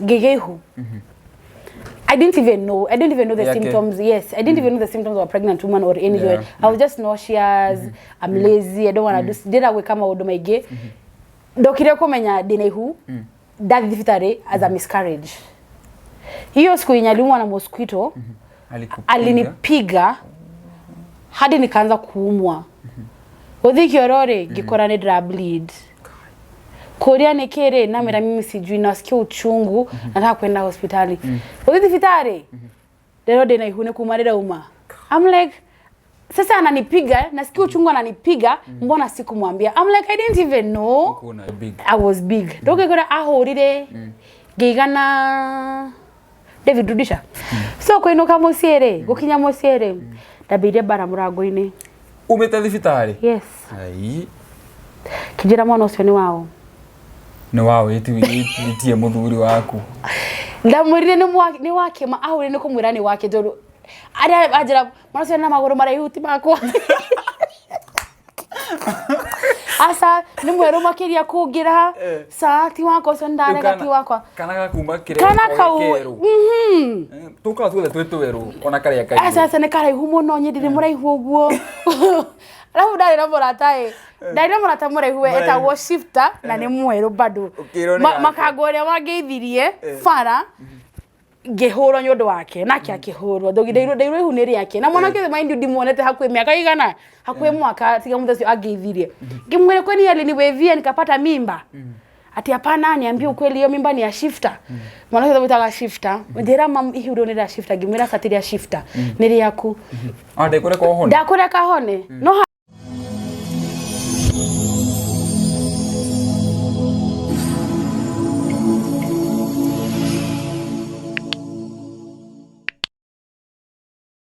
Ngĩgĩa ihu. I didn't even know. I didn't even know the Yake. symptoms. Yes, I didn't even know the symptoms of a pregnant woman or anything. I was just nauseous. I'm lazy. I don't want to do. Ndĩra gwĩka maũndũ maingĩ. Ndokire kũmenya ndĩna ihu. Ndathi thibitarĩ as a miscarriage. Hiyo siku yenye aliumwa na mosquito Alikupiga. Alinipiga hadi nikaanza kuumwa. Gũthiĩ kĩoro rĩ, ngĩkora nĩ ndĩra bleed. Kũria nĩ kĩrĩ, namwĩra mimi sijui, nasikia uchungu, nataka kwenda hospitali. Gũthiĩ thibitarĩ, ndĩrwo ndĩna ihu nĩ kuma rĩrauma. I'm like, sasa ananipiga, nasikia uchungu, ananipiga, mbona sikumwambia? I'm like, I didn't even know. Kuna big. I was big. Ndũngĩkora ahũrire ngĩigana. David, rudisha. So kũinũka mũciĩ rĩ, gũkinya mũciĩ rĩ, ndambĩire mbara mũrango-inĩ. Umĩte thibitarĩ? Yes. Ai. Kĩnjĩra mwana ũcio nĩ wao. Nĩ wao ĩtie mũthuri waku. Ndamwĩrire nĩ wake ma ahũrire nĩ kũmwĩra nĩ wake tondũ arĩa anjĩra mwana ũcio na magũrũ maraihu ti makwa. Aca nĩ mwerũ makĩria kũngĩra. Ca ti wakwa ũcio, ndarega ti wakwa. Kana gakuma kĩrĩa Kana kau kerũ. Tũkaga tuothe twĩ twerũ ona karĩa kairũ. Aca aca, nĩ karaihu mũno, nyĩ ndirĩ mũraihu ũguo. Arabu ndarĩ na mũrata ĩ, ndarĩ na mũrata mũraihu we Mũraihu. Etagwo Shifter na nĩ mwerũ bado. Ũkĩrwo nĩ gake. Makango ũrĩa wangeithirie bara ngĩhũrwo nĩ ũndũ wake, nake akĩhũrwo. Ndeirwo ndeirwo ihu nĩ rĩake na mwanake ũyũ, mind you, ndimuonete hakuhĩ mĩaka igana, hakuhĩ mwaka tiga mũthenya ũcio angeithirie. Ngĩmwĩra, kwani aliniwevia nikapata mimba? Ati hapana, niambie ukweli, hiyo mimba ni ya Shifter? Mwana ũcio twamwĩtaga Shifter. Njĩra mam, ihu rĩu nĩ rĩa Shifter? Ngĩmwĩra aca, ti rĩa Shifter, nĩ rĩaku. Ah, ndekũreka ũhone. Ndakũreka hone no.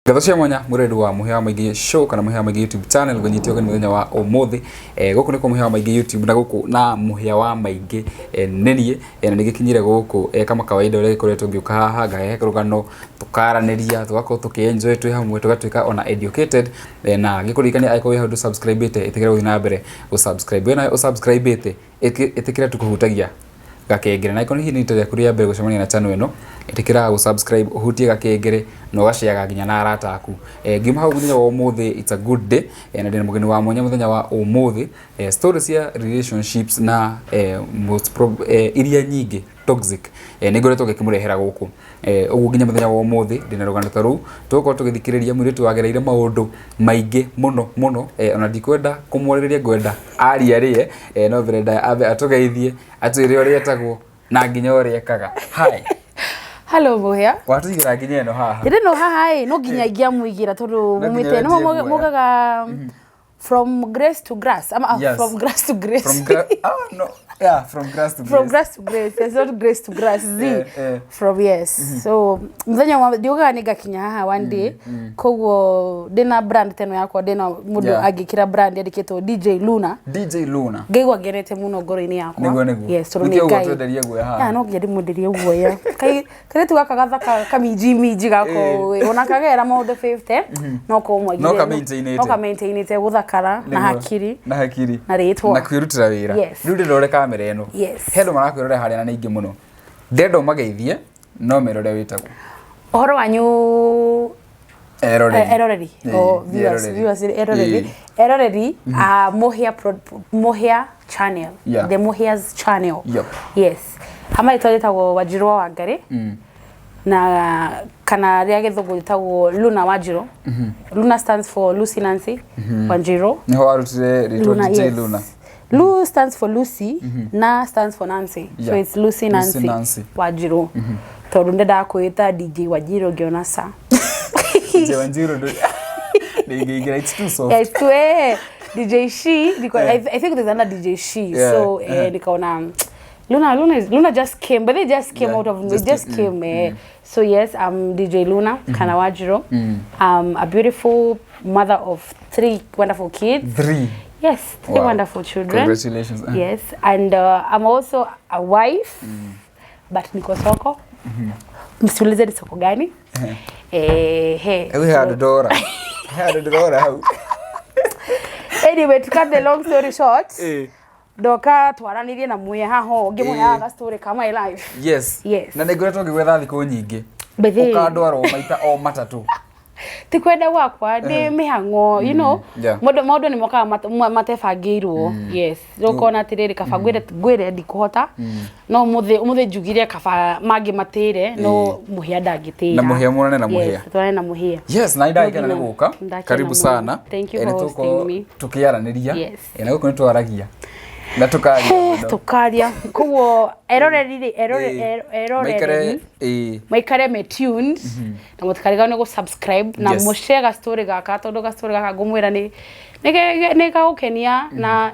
Ngatho cia mwanya mũreri wa Mũhĩa wa Maingĩ show kana Mũhĩa wa Maingĩ YouTube channel, ngũnyite ũgeni mũthenya wa ũmũthĩ. Gũkũ nĩkuo Mũhĩa wa Maingĩ YouTube na gũkũ na Mũhĩa wa Maingĩ nĩ niĩ na nĩgĩkinyire gũkũ kama kawaida ũrĩa gĩkoretwo ngĩũka haha ngarehe rũgano, tũkaranĩria, tũgakorwo tũkĩ-enjoy twĩ hamwe, tũgatuĩka ona educated na ngĩkũririkania, angĩkorwo wĩ hau ndũ-subscribe-ĩte, ĩtĩkĩra gũthiĩ na mbere gũ-subscribe. Wĩna ũ-subscribe-ĩte, ĩtĩkĩra tu kũhutagia gakengere, na angĩkorwo hihi nĩ rita rĩaku rĩa mbere gũcemania na channel ĩno, ĩtĩkĩra gũ subscribe, ũhutie gakengere na ũgaciaga nginya na arata aku. Ngiuma hau, mũthenya wa ũmũthĩ, it's a good day na ndĩna mũgeni wa mwanya mũthenya wa ũmũthĩ. Story cia relationships na most iria nyingĩ toxic nĩ ngoretwo ngĩkĩmũrehera gũkũ. Ũguo nginya mũthenya wa ũmũthĩ ndĩna rũgano ta rũu tũgũkorwo tũgĩthikĩrĩria mũirĩtu wagereire maũndũ maingĩ mũno mũno. Ona ndikwenda kũmwarĩrĩria, ngwenda aria rĩe no mbere ndaya ambe atũgeithie, atwĩre ũrĩa etagwo na nginya ũrĩa ekaga. Hi. Hello, Mũhĩa. Watũigĩra nginya ĩno haha. Ĩndĩ no haha ĩ, no nginya ingĩamũigĩra tondũ No nginya mumĩte nĩ wenjie guoya. mugaga from grace to grass ama Yes. from grass to grace. From ah, no. Yeah, from grass to From grace. grass to grace. It's not grace to grass z from, yes. So muthenya wa ndiugaga nĩ ngakinya haha one day, koguo ndĩna brand teno yakwa, ndĩna mũndũ angĩkĩra brand yandĩkĩtwo DJ Luna. DJ Luna. Ngaigua ngenete mũno ngoro-inĩ yakwa. Nĩguo. Yes, tondũ Nĩkĩo nĩ ũguo Ngai. twenderie guoya haha. Yeah, no nginya ndĩmwenderie guoya. Kai kairĩtu gaka gathaka kaminji minji gako ona kagera maũndũ 50 no ko mwagire. No ka-maintainĩte. No ka-maintainĩte gũthakara na Nĩguo. hakiri na hakiri na rĩtwa. Na kwĩrutĩra wĩra. Yes. Rĩu ndĩrore kamera ĩno. Yes. He andũ marakwĩrorera harĩa na nĩ aingĩ mũno, ndĩrenda ũmageithie no mere ũrĩa wĩtagwo. Ũhoro wanyu. Eroreri. Eroreri. Oh, viewers. Eroreri. Viewers, eroreri. Eroreri a Mũhĩa Mũhĩa channel. The Mũhĩa's channel. Yes, hama rĩtwa rĩtagwo Wanjirũ wa Wangari na kana rĩa gĩthũngũ rĩtagwo Luna Wanjirũ. Luna stands for Lucy Nancy Wanjirũ. Nĩho warutire rĩtwa Luna, DJ yes. Luna? Lu stands for Lucy, Na stands for Nancy. So it's Lucy Lucy Nancy, Nancy. Wanjirũ. Tondũ ndendaga kwĩta DJ Wanjirũ ngĩona ca. DJ Wanjiru ndĩngĩingĩra, it's too soft. Yeah, it's too, DJ She because I think there's another DJ She. So nikaona Luna. Luna just came, but they just came out of it just came. So yes, I'm DJ Luna Kana Wanjiru. I'm a beautiful mother of three wonderful kids. Three? Yes, three Wow. wonderful children. Congratulations. Yes, and I'm also a wife, but niko soko. Msiulize ni soko gani. He. Rĩu he handũ ndora, he handũ ndĩrora hau. Anyway, to cut the long story short, Ndoka twaranĩrie na mwĩya haha ũũ, ngĩmũheaga story ka my life. Yes. Yes. Na nĩ ngoretwo ngĩgwetha thikũ nyingĩ. Bethe. Ũkandwarwo maita o matatũ. Ti kwenda gwakwa, nĩ mĩhang'o, you know. Yeah. Maũndũ nĩ mokaga matebangĩirwo. Yes, rĩu ũkona atĩrĩrĩ, kaba ngwĩre ngwĩre ndikũhota, no ũmũthĩ ũmũthĩ njugire kaba mangĩ matĩre, no mũhĩa ndangĩtĩra. Na mũhĩa muonane na mũhĩa. Yes, tuonane na mũhĩa. Yes, na ndagĩkena No nĩ nginya. gũka. Ndakena Karibu mũno. sana. Thank you Eh, for nĩ hosting tũgũkorwo me. tũkĩaranĩria. Yes. Eh, na gũkũ nĩ twaragia. Na tũkaria mũno. Tukaria koguo eroreri rĩ, Eh, maikare eroreri maikare me tuned na mũtikariganĩrwo nĩ gũ-subscribe na Yes. mũshare gastory gaka, tondũ gastory gaka ngũmwĩra nĩ gagũkenia na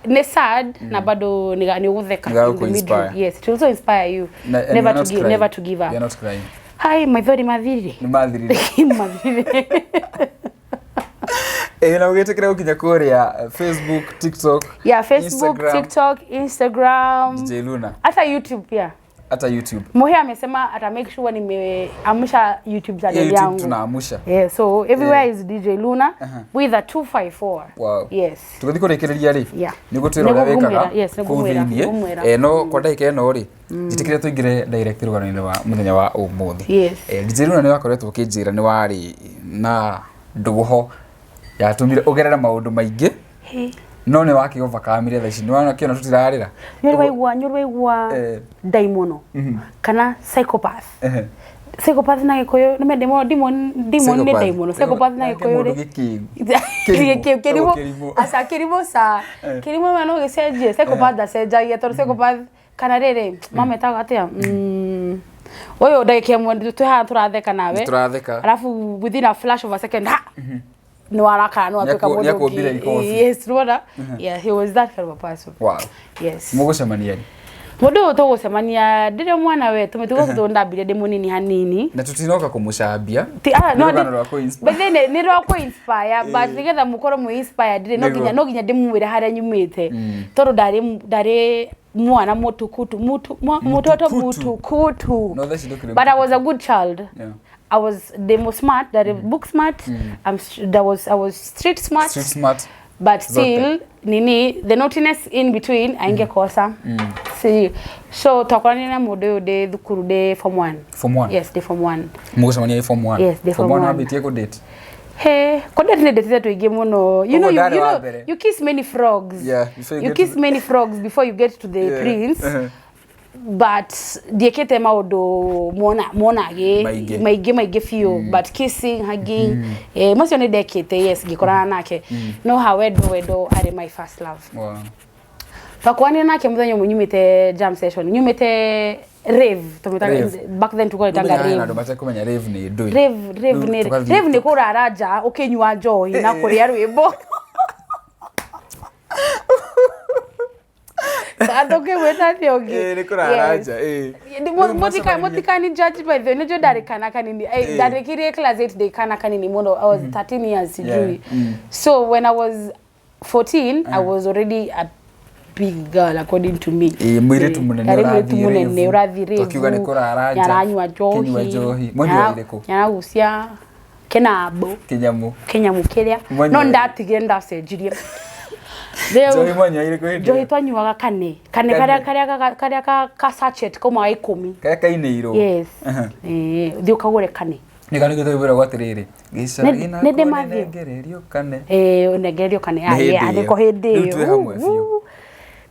nĩ sad na bado nĩ ũgũtheka Nĩ in the middle. gagũkũ-inspire. Yes, it will also inspire you Na, and never you are to not give, crying. never to give You are up. not crying. Hai, maithori mathirire. Nĩ mathirire. Mathirire. Eh, na ũgĩtĩkĩra gũkinya kũrĩa Facebook, TikTok, Yeah, Facebook, Instagram, TikTok, Instagram, DJ Luna, hata YouTube pia. Hata YouTube. Muhe amesema ata make sure nimeamsha YouTube Hiyo channel YouTube yangu. tunaamusha. Yeah, so everywhere is DJ Luna with a 254. Wow. Yes. Tũgĩthiĩ kũrĩkĩrĩria rĩ, Yeah. nĩ ũgũtwĩra ũrĩa Nĩngũmwĩra, wĩkaga yes, kũu nĩngũmwĩra, thĩiniĩ. nĩngũmwĩra. Eh, no kwa ndagĩka ĩno rĩ, njĩtĩkĩre tũingĩre direct rũgano-inĩ rwa mũthenya wa ũmũthĩ. Yes. Eh, DJ Luna, nĩ wakoretwo ũkĩnjĩra nĩ warĩ na ndũgũ ho yatũmire ũgerere maũndũ maingĩ, Hey. no nĩ wakĩ overcome thaa ici nĩ wakĩona tũtirarĩra. Nĩ waigua, nĩ waigua ndaimono kana psychopath. Psychopath na Gĩkũyũ nĩ demon, demon, demon nĩ Psychopath. ndaimono. Psychopath na Yake Gĩkũyũ mũndũ rĩ. gĩkĩgu. Kĩrimũ, Kĩrimũ. kĩrimũ, aca kĩrimũ ca kĩrimũ we no gĩcenjie, psychopath ndacenjagia, tondũ psychopath kana rĩrĩ mametaga atĩa? Ũyũ ndagĩka ĩmwe twĩ haha tũratheka nawe, Tũratheka. alafu within a flash of a second, ha, nĩ warakara, nĩ watuĩka Nĩaku- mũndũ nĩakuombire ũngĩ. ikobi. Yes, nĩwona, yeah, he was that kind of a person. Wow. Yes. Mũgũcemania rĩ? Mũndũ ũyũ tũgũcemania ndĩrĩ mwana we, tũmĩtugo tũtũ ndambire ndĩ mũnini hanini. Na tũtinoka kũmũcambia. Ah, Nĩ no, rũgano rwa kũ-inspire. but then nĩ rwa kũ-inspire, but nĩgetha mũkorwo mwĩ inspired rĩ, no Nĩguo. nginya ndĩmwĩre harĩa nyumĩte, tondũ ndarĩ mwana mutukutu, mutoto Mutukutu. mutukutu. No thaa ici ndũkĩrĩ. But I was a good child. Yeah. I was the most smart, ndarĩ book smart, I was street smart. Street smart. But Zote. still nini, the naughtiness in between aingekosa. Si so twakoranire na mũndũ ũyũ ndĩ thukuru, ndĩ form 1. Form 1? Yes, ndĩ form 1. Mũgũcemania ĩ form 1? Yes, ndĩ form form 1. one. Wambĩtie kũ-date? He, kũndate nĩ ndetire tũingĩ mũno. You Ũguo know, you, ndarĩ you wa know, mbere. you kiss many frogs. Yeah, before you You get kiss to many frogs before you get to the prince. But ndiĩkĩte maũndũ mona monagĩ Maingĩ. Maingĩ maingĩ biũ, but kissing, hugging, macio nĩ ndekĩte. Yes, ngĩkorana nake, no ha wendo wendo arĩ my first love. Wow. Twakwanire nake mũthenya ũmwe nyumĩte jam session, nyumĩte rave tũmĩtaga. Rave. Back then tulikuwa Rĩu tanga menya hena andũ rave. matekũmenya rave nĩ ndũĩ. Rave, rave Rĩu nĩ tũgathiĩ rave nĩ kũrara nja ũkĩnyua njohi na kũrĩa rwĩmbo ndũngĩgwĩta atĩa ũngĩ. Ĩĩ, nĩ kũrara Yes. nja, ĩĩ. Rĩu mũcemanirie- Mũtikani judge, by the way, nĩnjũĩ ndarĩ kana kanini. Ndarĩkirie class 8 ndĩ kana kanini mũno. I was 13 years, sijui. Yeah. So when I was 14, I was already a big girl according to me. Ĩĩ, mũirĩtu mũnene Ndarĩ ũrathiĩ mũirĩtu mũnene rave. ũrathiĩ rave. Twakiuga nĩ kũrara nja, Nĩaranyua njohi. kĩnyua njohi. Mwanyua ĩrĩkũ? Nĩaragucia kĩnambo. Kĩnyamũ. Kĩnyamũ kĩrĩa. Mwanyua No ĩrĩkũ? ndatigire, ndacenjirie. Njohi Rĩu mwanyua ĩrĩkũ hĩndĩ njohi ĩyo? twanyuaga kane kane. Kane. Karĩa ka sachet kaumaga 10. Karĩa kainĩirwo? Yes. Eh, thiĩ ũkagũre kane. Nĩ kanä gä twĩragwo atĩrĩrĩ, gĩcagi Nĩ ndĩ mathiĩ. nengererio kane. Eh, ũnengererio kane. Nĩ hĩndĩ Ah, yeah, ĩyo. nĩko hĩndĩ Rĩu ĩyo. twĩ hamwe biũ. Uu,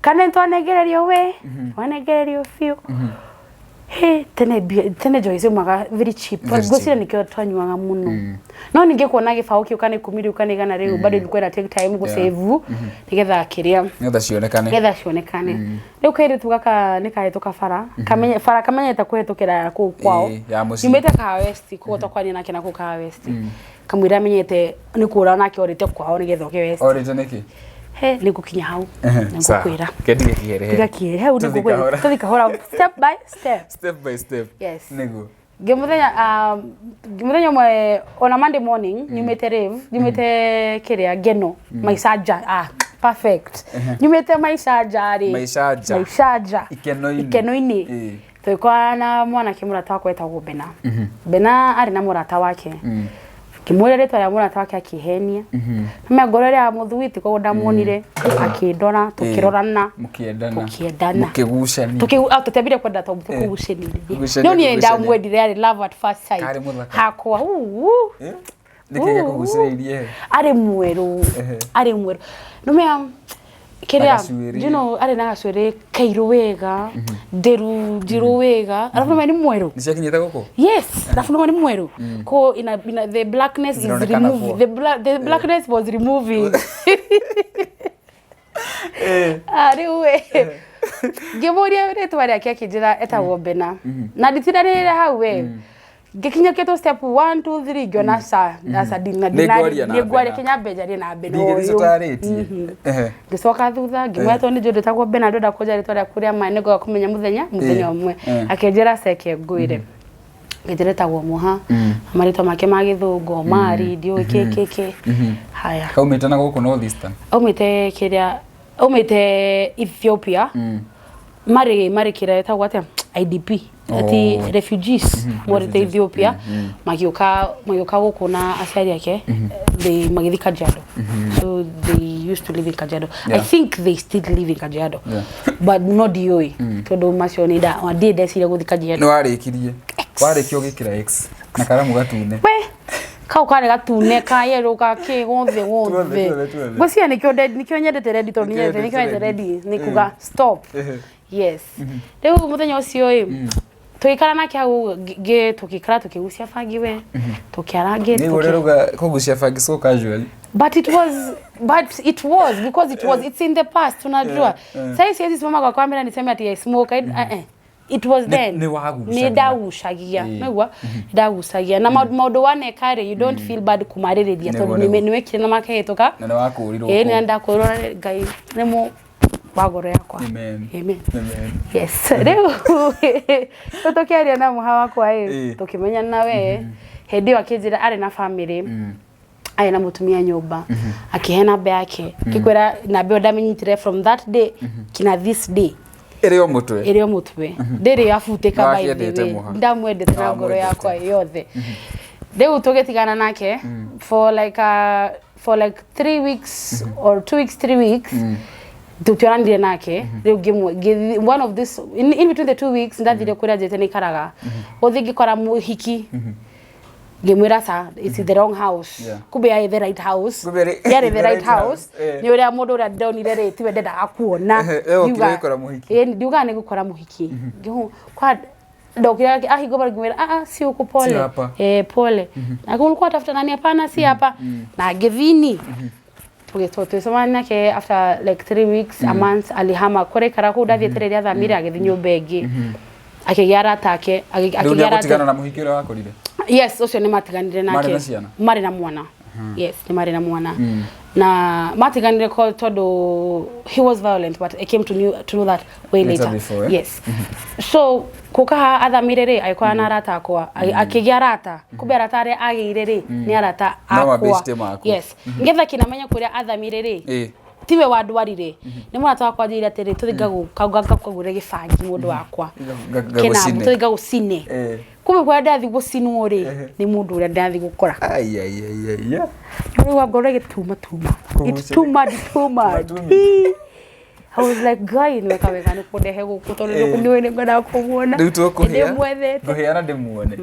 kane twanengererio we, twanengererio biũ. He, tene tene njohi ciumaga very cheap. Very Ngwĩciria cheap. nĩkĩo twanyuaga mũno, no ningĩ kuona gĩbaũ kĩu kana 10 rĩu kana 100 rĩu, bado ilikuwa ina take time gũsave nĩgetha kĩrĩa Nĩgetha cionekane. Nĩgetha cionekane. Rĩu kairĩtu gaka nĩ kahĩtũka bara, kamenye bara, kamenyete kũhĩtũkĩra kũu kwao. Ĩĩ, ya mũciĩ. Nyumĩte Kahawa West, koguo twakwaria nake na kũu Kahawa West, kamwĩra amenyete nĩ kũra nake orĩte kwao nĩgetha oke West. Orĩte nĩkĩ? He, nĩ ngũkinya hau Sawa. nĩ ngũkwĩra. Kendige kĩherehere. Tiga kĩhere hau, nĩ Tũthiĩ ngũkwĩra. kahora. Tũthiĩ kahora, step by step. Step by step. Yes. Nĩguo. Ngĩmũthenya ngĩmũthenya ũmwe ona Monday morning, nyumĩte rave, nyumĩte kĩrĩa ngeno maica nja, ah, perfect, nyumĩte maica nja rĩ. Maica nja. Maica nja. Ikeno-inĩ. Ikeno-inĩ. Ĩĩ. Tũgĩkorana na mwanake mũrata wakwa wetagwo Bena. Bena arĩ na mũrata wake. Ngĩmwĩra rĩtwa rĩa mũrata wake akĩhenia. Na ngoro ĩrĩa ya mũthuiti koguo ndamuonire akĩndora tũkĩrorana. Mũkĩendana. Tũkĩendana. Mũkĩgucania. Tũtiambire kwenda tondũ tũkũgucĩrĩria. Kũgucania, No niĩ kũgucania. ndamwendire yarĩ love at first sight. Karĩ mũthaka. Hakwa uu. Eh? Nĩkĩ gĩakũgucĩrĩirie? Arĩ mwerũ. Arĩ mwerũ. Nũmea kĩrĩa gacuĩrĩ. you know arĩ na gacuĩrĩ kairũ wega, nderu njirũ wega. Arabu nũmea nĩ mwerũ. Nĩ ciakinyĩte gũkũ? Yes, alafu ndio ni mweru. Ko ina the blackness is Zinaonekana removing poa. the blackness was removing. Eh. Ah, rĩu we. Ngĩmũria rĩtwa rĩake akĩnjĩra etagwo Bena. Na nditindanĩrĩire hau we. Ngĩkinya kĩtũ step 1 2 3 ngĩona ca aca ndina Nĩngwaria na nĩngwaria Bena. kinya mbe njarie na Bena Ndingĩthiĩ ũyũ. tũtarĩtie. Ehe. Ngĩcoka thutha ngĩmwĩra tondũ nĩ njũĩ ndĩtagwo Bena ndĩrenda kũnja rĩtwa rĩaku rĩa ma nĩngoka kũmenya mũthenya mũthenya ũmwe. Akĩnjĩra ceke ngwĩre. Ngĩnjĩra etagwo Moha. Marĩtwa make ma gĩthũngũ Omari ndiũĩ kĩ kĩ kĩ. Haya. Kaumĩte na gũkũ North Eastern. Aumĩte kĩrĩa aumĩte Ethiopia. Marĩ kĩrĩa ĩtagwo atĩa IDP ati Oh. refugees morĩte Ethiopia magĩũka magĩũka gũkũ na aciari ake they magĩthiĩ Kajiado, so they used to live in Kajiado. I think they still live in Kajiado, but no ndiũĩ tondũ macio nĩ nda ndirĩ ndeciria gũthiĩ Kajiado. Nĩ warĩkirie. Warĩkia ũgĩkĩra X na karamu gatune. We kau karĩ gatune ka yellow ka kĩ gothe gothe. Tuothe, tuothe, tuothe. Ngwĩciria nĩkĩo nĩkĩo nyendete rendi tondũ Nĩkĩo nĩnyendete nĩkĩo wendete nyendete rendi. rendi nĩ kuga stop. Yes, rĩu mũthenya ũcio ĩ tũgĩikara nake hau tũgĩikara tũkĩgucia bangi we tũkĩarangi. Nĩ ũrĩa ũrauga kũgucia bangi so casually. But it was because it was it's in the past, unajua. Sasa siwezi simama kwa kamera niseme ati I smoke. It was then. Nĩ wagucagia. Nĩ ndagucagia nĩguo ndagucagia na maũndũ waneka rĩ, you don't feel bad kũmarĩrĩria Nĩguo, tondũ nĩguo. nĩwekire na makĩhĩtũka. Na nĩ wakũrirwo. Ĩĩ, nĩ ndakũrirwo na Ngai nĩ mũ wa ngoro yakwa. Amen. Amen. Amen. Yes, rĩu rĩu tũkĩaria na mũha wakwa ĩ tũkĩmenyana we hĩndĩ ĩyo akĩnjĩra arĩ na family, arĩ na mũtumia nyũmba, akĩhe namba yake ngĩkwĩra namba ĩyo ndamĩnyitire from that day kinya this day. Ĩrĩ o mũtwe. Ĩrĩ o mũtwe, ndĩrĩ yabutĩka by the Nĩwakĩendete way. mũha. Ndamwendete na ngoro Nĩwamwendete. yakwa yothe. Rĩu tũgĩtigana nake for like 3 weeks or 2 weeks, 3 weeks tutionanire nake. Rĩu one of this in between the 2 weeks ndathire kũrĩa njĩte nĩikaraga gũthiĩ ngĩkora mũhiki ngĩmwĩra sa it's the wrong house. Kumbe yarĩ the right house. Kumbe yarĩ the right house. Eh. Nĩ ũrĩa mũndũ ũrĩa ndonire rĩ tiwe ndendaga kuona. Ehe, eh, ũkire gũkora mũhiki. Ĩĩ, ndiugaga nĩ gũkora mũhiki. Kwa ndokire ahingwo bara ngĩmwĩra, ah ah, si huku, pole. Si hapa. Eh, pole, na ulikuwa tafuta nani? Hapana, si hapa. Na ngĩthini tũgĩcemania nake after like 3 weeks, a month, alihama kũrĩa ikara kũu ndathiĩte rĩrĩa athamire agĩthiĩ nyũmba ĩngĩ akĩgĩa arata ake Rĩu akĩgĩa arata. nĩegũtigana na mũhiki ũrĩa wakorire. Yes, ũcio nĩ matiganire nake. Marĩ na ciana? Marĩ na mwana, yes, nĩ marĩ na mwana na matiganire ko tondũ he was violent, but I came to know that way Later later. before, eh? Yes, so kuka haha athamire rĩ agĩkorana na arata akwa akĩgĩa arata, kumbe arata arĩa agĩire rĩ nĩ arata No akwa. mabeshte maku. Yes, ngetha kĩnamenya kũrĩa athamire rĩ tiwe wandwarire, nĩ mũrata wakwa anjĩire atĩrĩ tũthiĩ ngakũgũre gĩbangi mũndũ wakwa. Ngagũcine. Kĩnamu tũthiĩ ngagũcine. Kumbe kũrĩa ndathiĩ gũcinwo rĩ nĩ mũndũ ũrĩa ndathiĩ gũkora. Ai ai ai ai. ai. Rĩu wa ngoro ĩgĩtuma tuma. It Kũgucĩrĩria. too mad, too mad. Matumi. I was like, Ngai nĩ weka wega nĩ kũndehe gũkũ tondũ nĩ nĩ ngwendaga kũmuona. Rĩu tũkũhĩa. Ndĩmwethete. Ngũhĩa na ndĩmuone.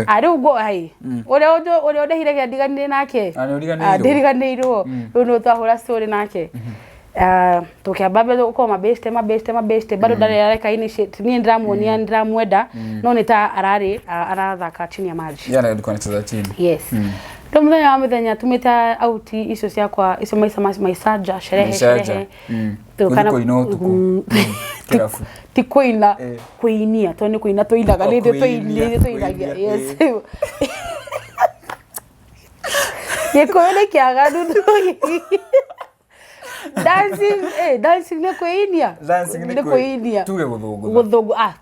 Ah, rĩu ngo hai ũrĩa ũrĩa ũndehire kĩrĩa ndiganire nake. Ah, nĩ ũriganĩirwo? Ah, ndiriganĩirwo. Rĩu nĩ twahũra story nake. Ah, tũkĩamba mbere gũkorwo mabeshte mabeshte mabeshte, bado ndarĩ areka initiate. Niĩ ndĩramuonia ndĩramwenda no nĩ ta ararĩ arathaka chini ya maji. Yeye alikuwa anacheza chini. Yes, rĩu mũthenya wa mũthenya tumĩte auti icio ciakwa icio maica maicaja sherehe. Maicaja. Sherehe. Gũthiĩ kũina ũtukũ. Kĩrabu. Ti kũina, kũinia, tondũ nĩ kũina tũinaga. Oh, Nĩ ithuĩ kũinia, nĩ ithuĩ tũinagia. kũinia, Yes, gĩkũyũ nĩ kĩaganu. Dancing, dancing nĩ kwĩinia. Dancing nĩ kwĩinia. Tuge gũthũngũtha. Gũthũngũ ah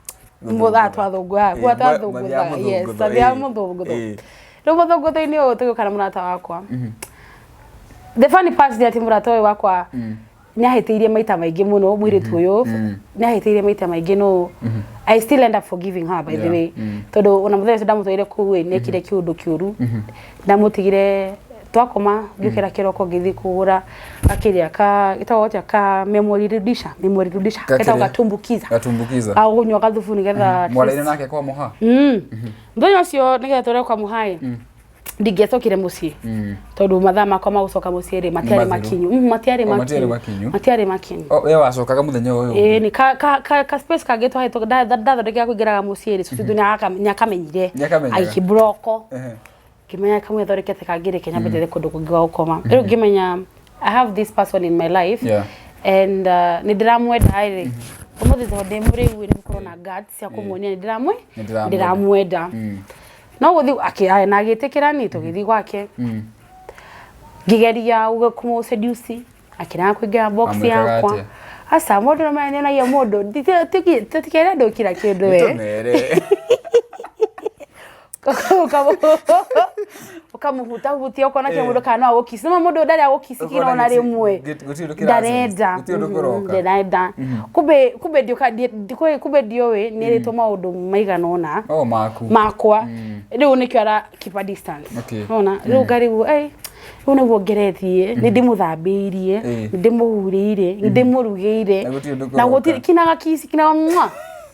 mũthaa twathũngũa Eh, gwa twathũngũtha. mathiaga Yes, mũthũngũtho, twathiaga mũthũngũtho. Rĩu mũthũngũtho-inĩ ũyũ tũgĩũka na mũrata wakwa. The funny part nĩ atĩ mũrata ũyũ wakwa Nĩahĩtĩirie maita maingĩ mũno mũirĩtu ũyũ, nĩahĩtĩirie maita maingĩ, no I still end up forgiving her, by the way, tondũ ona mũthenya ũcio ndamũtwarire kũu ĩ, nĩekire kĩũndũ kĩũru. Ndamũtigire twakoma, ngĩũkĩra kĩroko ngĩthiĩ kũgũra gakĩrĩa ka gĩtagwo atĩa, ka memory rudisha, memory rudisha. Ka getagwo kĩrĩa? Gatumbukiza. Gatumbukiza. Agũnyua gathubu nĩgetha Mwaraire nake kwa mũha? Mũthenya ũcio nĩgetha tũre kwa mũhaĩ, ndingĩacokire mũciĩ tondũ mathaa makwa ma gũcoka mũciĩ rĩ matiarĩ Mathiru. makinyu. Matiarĩ Oh, matiarĩ makinyu. Makinyu. Matiarĩ makinyu. Oh, we wacokaga mũthenya ũyũ? Ĩĩ, nĩ ka space kangĩ twahetwo ndathondekera kũingĩraga mũciĩ rĩ, cũcũ nĩakamenyire. Nĩakamenyaga. Agĩkĩmburoko. Ngĩmenya kamwe thondekete kangĩ rĩ, Kenya mbetete kũndũ kũngĩ gwa gũkoma. Rĩu ngĩmenya I have this person in my life and nĩ ndĩramwenda rĩ, ũmũthĩ tondũ ndĩ mũrĩu nĩ gũkorwo na guts cia kũmuonia nĩ ndĩramwe Nĩ ndĩramwenda. ndĩramwenda. No gũthiĩ na agĩtĩkĩra, ni tũgĩthiĩ gwake, ngĩgeria kũmũ seduce, akĩrega kũingĩra box Wamwĩkaga yakwa. atĩa? Aca, mũndũ no nyonagia mũndũ tũtikere andũ kira kĩndũ we. Tũmere. Ũkamũhutahutia ũkona kĩ mũndũ kana no agũkici, no mũndũ ndarĩ agũkici kina ona rĩmwe. Gũtirĩ ũndũ kĩrasense. Ndarenda. Gũtirĩ ũndũ kũroka. Ndarenda. Kumbe ndiũka kumbe ndiũĩ nĩrĩtwo maũndũ maigana ũna Oh, maku. Makwa. Rĩu nĩkĩo ara keep a distance. Ona rĩu ngarigwo, "Ei, rĩu nĩguo ngeretie, nĩ ndĩmũthambĩirie, nĩ ndĩmũhurĩire, nĩ ndĩmũrugĩire, Na gũtirĩ ũndũ na kũroka. gũtirĩ kina gakici kina mwa,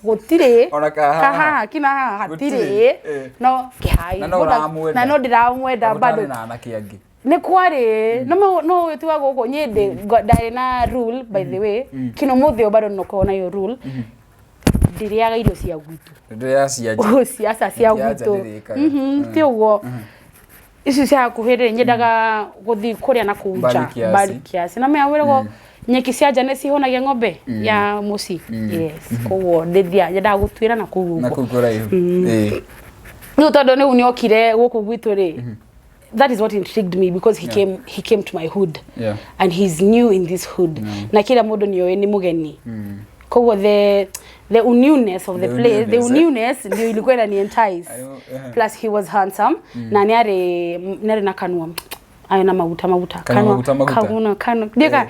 gũtirĩ." Ona kahaha. Kahaha kina haha Gũtirĩ. hatirĩ. No kĩhai. Na no ũramwenda. Na no ndĩramwenda Na bado. gũtarĩ na anake angĩ. Nĩ kwarĩ no ũyũ ti wa gũkũ niĩ ndarĩ na rule, by the way, kino mũthĩ ũyũ bado nĩkorwo nayo rule, ndĩrĩaga irio cia gwitũ. Ndĩrĩa cia nja. Ciaca cia Cia nja gwitũ. ndĩrĩkaga. Ti ũguo ici cia hakuhĩ rĩ, nyendaga gũthiĩ kũrĩa na kũu nja. Mbali kiasi. Mbali kiasi, na mea wĩragwo nyeki cia nja nĩ cihũnagia ng'ombe ya mũciĩ, yes. Koguo ndĩthia nyendaga gũtuĩra na kũu Na ũguo. kũu kũraihu. Rĩu tondũ rĩu nĩokire gũkũ gwitũ rĩ, that is what intrigued me because he came to my hood and he's new in this hood, na kila mũndũ nĩoĩ nĩ mũgeni, koguo the newness of the The place, the newness, eh? newness ndio ilikuwa inani entice. Plus he was handsome na nĩarĩ na kanua ayo na maguta maguta. Kanua maguta maguta. Kanua kanua ndika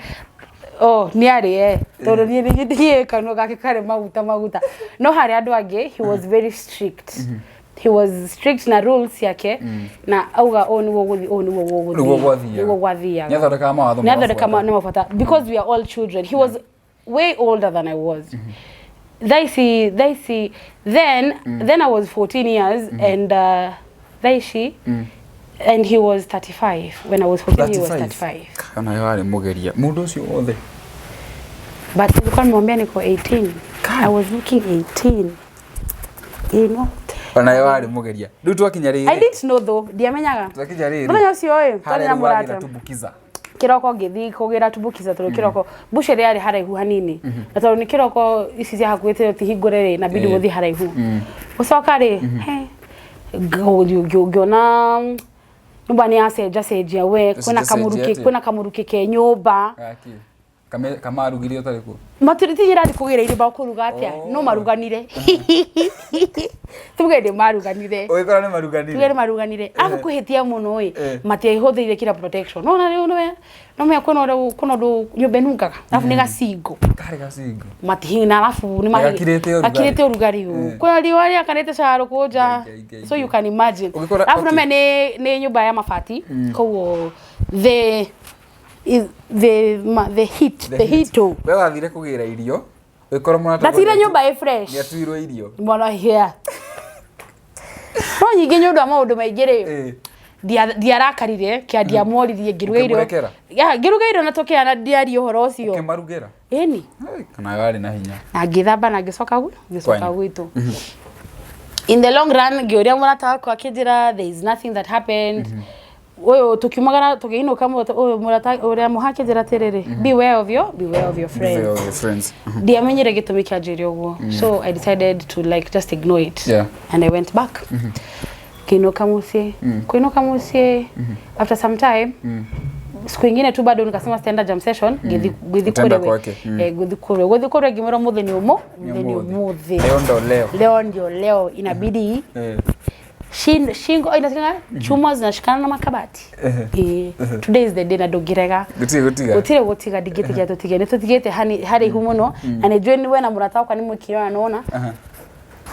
oh nĩarĩ tondũ niĩ kanua gake karĩ maguta maguta. No harĩ andũ angĩ he was very strict. He was strict na rules yake, na auga ũũ nĩguo gũthiĩ, ũũ nĩguo gũgũthiĩ. Nĩguo gwathiaga. Nĩguo gwathiaga. Nĩathondekaga mawatho Nĩathondeka mũrabuata. nĩ mabuata because we are all children. He was way older than I was. Thaa ici then I was 14 years and thaa ici, and he was 35. When I was 14, he was 35. Kana warĩ mũgeria mũndũ ũcio wothe. But nilikuwa nimwambia niko 18. I was looking 18. Onawe warĩ mũgeria. Rĩu twakinya I rĩrĩ. didn't know though, ndiamenyaga. Twakinya rĩrĩ. Mũthenya ũcio ĩ, twarĩ Harĩa na rĩu wagĩra mũrata. tumbukiza. Kĩroko ngĩthiĩ kũgĩra tumbukiza tondũ kĩroko bucĩrĩ yarĩ haraihu hanini, na tondũ nĩ kĩroko ici cia hakuhĩ ti hingũre rĩ, nabidi gũthiĩ haraihu. Gũcoka rĩ, he, ngĩona nyũmba nĩ yacenjacenjia we, kwĩna Yacenjacenjia kamũrukĩ. atĩa? Kwĩna kamũrukĩ ke nyũmba. Gaki. Kamarugire ũtarĩ kuo. Matirĩ irathi kũgĩra irio makũruga atĩa? Oh. No maruganire, tuge nĩ maruganire. Ũgĩkora nĩ maruganire. Tuge nĩ maruganire, arabu kwĩhĩtia mũno ĩ, matiahũthĩrire kira protection. No na rĩu nĩwe no mea kwĩna ũrĩa kwĩna ũndũ nyũmba ĩnungaga, arabu nĩ gacingo. Karĩ gacingo. Matihina, arabu nĩ Gakirĩte ũrugarĩ. Gakirĩte ũrugarĩ ũũ, kwĩna riũa rĩakanĩte caro kũu nja. Ngai, Ngai, So you can imagine. Ũgĩkora- Arabu okay. nĩme nĩ nyũmba ya mabati, koguo the is the ma, the heat the heat oh. We wathire kũgĩra irio. Ũgĩkora mũrata. Ndatigire nyũmba ĩ fresh. Nĩatuirwo irio. Mwana here no nyingĩ nĩ ũndũ wa maũndũ maingĩ rĩ, ndiarakarire kĩa ndiamworirie, ngĩruga irio. Ũkĩmũrekera? Ya, ngĩruga irio na tũkĩana, ndiaria ũhoro ũcio. Ũkĩmarugĩra. Ĩni. Hey, kana warĩ na hinya. Na ngĩthamba na ngĩcoka ngĩcoka Kwanyu. gwitũ. In the long run ngĩũria mũrata wakwa, akĩnjĩra there is nothing that happened. Ũyũ tũkiumagara tũkĩinũka, ũyũ mũrata ũrĩa mũha akĩnjĩra atĩrĩrĩ, "Beware of your friends." Beware of your friends. Ndiamenyire gĩtũmi kĩa njĩre ũguo, so I decided to like just ignore it and I went back. Kĩinũka mũciĩ, kũinũka mũciĩ after some time, siku ingine tu bado nikasema sitaenda jam session, ngĩthiĩ Utaenda kũrĩ we. kwake. Eh, ngĩthiĩ kũrĩ we, ngĩmwĩra ũmũthĩ nĩ ũmũthĩ nĩ ũmũthĩ. Leo ndo leo. Leo ndio leo, inabidi. Shingo inasikana chuma zinashikana na makabati. Eh, today is the day na ndũngĩrega. Gũtirĩ gũtiga. Gũtirĩ gũtiga, ndingĩtigia tũtige, nĩ tũtigĩte haraihu mũno, na nĩ njũĩ we na mũrata wakwa nĩ mwĩkire ona nona.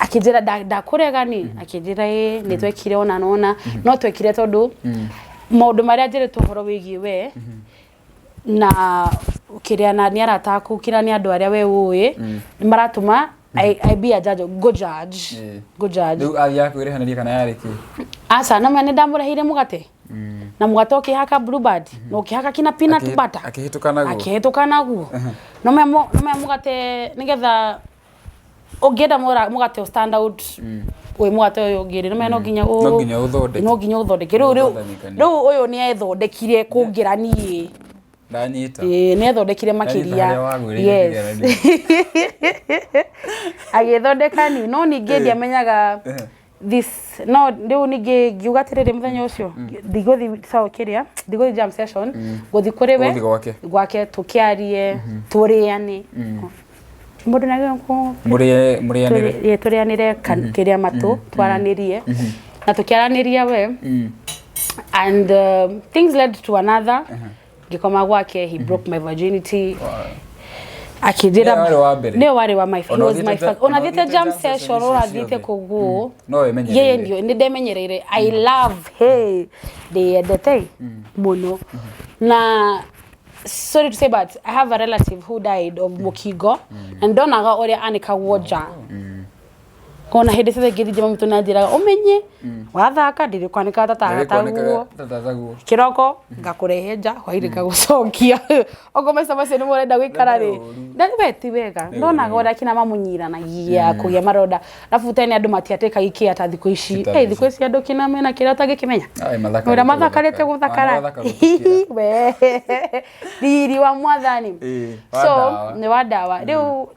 Akĩnjĩra ndakũrega ni, akĩnjĩra ĩ nĩ twekire ona nona, no twekire tondũ maũndũ marĩa njĩrĩtwo ũhoro wĩgiĩ we na kĩrĩa na nĩ arata aku, kĩrĩa nĩ andũ arĩa we ũĩ nĩ maratũma I be a judge, go judge. Go judge. Rĩu athiaga kwĩrĩhanĩria kana yarĩ kĩ? Aca, no nĩ ndamũreheire mũgate, na mũgate ũkĩhaka Blueband na ũkĩhaka kina peanut butter. Akĩhĩtũka naguo. Akĩhĩtũka naguo. No me mũgate nĩgetha ũngĩenda mũgate ũ stand out wĩ mũgate ũyũ ũngĩ rĩ, no nginya No nginya ũthondeke. No nginya ũthondeke. Rĩu Ũthondekanie. Rĩu ũyũ nĩ ethondekire kũngĩra niĩ. Ndanyita. Ĩĩ, nĩ ethondekire Ndanyita makĩria. harĩa wagwĩrĩire Yes. kĩgeranio. Agĩthondeka ni, no ningĩ ndiamenyaga this. No rĩu ningĩ ngiuga atĩrĩrĩ, mũthenya ũcio ndigũthi sawa, kĩrĩa ndigũthi jam session, ngũthi kũrĩ we. Ũgũthiĩ gwake. Gwake, tũkĩarie, tũrĩane mũndũ na Mũrĩe mũrĩanĩre. Tũrĩanĩre kĩrĩa matũ twaranĩrie na tũkĩaranĩria we, and things led to another. Ngĩkoma gwake, he broke my virginity. Akĩnjĩra Nĩwe warĩ wa mbere? Nĩwe warĩ wa my, he Ona was ũthiĩte my first. ona Ona thiĩte ũthiĩte jam jam session session, icio ũrathiĩte ciothe. kũguo. No wĩmenyereire. Yeye ndio nĩ ndemenyereire. I love, hey, ndĩyendete mũno. Na sorry to say, but I have a relative who died of mũkingo, na ndonaga ũrĩa anĩkagwo nja. Kona hĩndĩ ciothe ngĩthiĩ njama mĩtũ nanjĩraga ũmenye wathaka ndĩrĩkwanĩkaga tatataguo. Tatataguo. Kĩroko ngakũrehe nja, hwainĩ ngagũcokia. Okorwo maica macio nĩ mũrenda gũikara rĩ, Nĩ ũru. na we ti wega. Ndonaga ũrĩa kina mamũnyiranagia kũgĩa maronda, arabu tene andũ matiatĩkaga ikĩa ta thikũ ici. Ti ta Eh, thikũ ici andũ kina mena kĩrĩa ũtangĩkĩmenya. Ai, mathakarĩte. Ũrĩa mathakarĩte gũthakara. gũthakara we riri wa mwathani. Ĩĩ, wa So ndawa. nĩ wa ndawa. Rĩu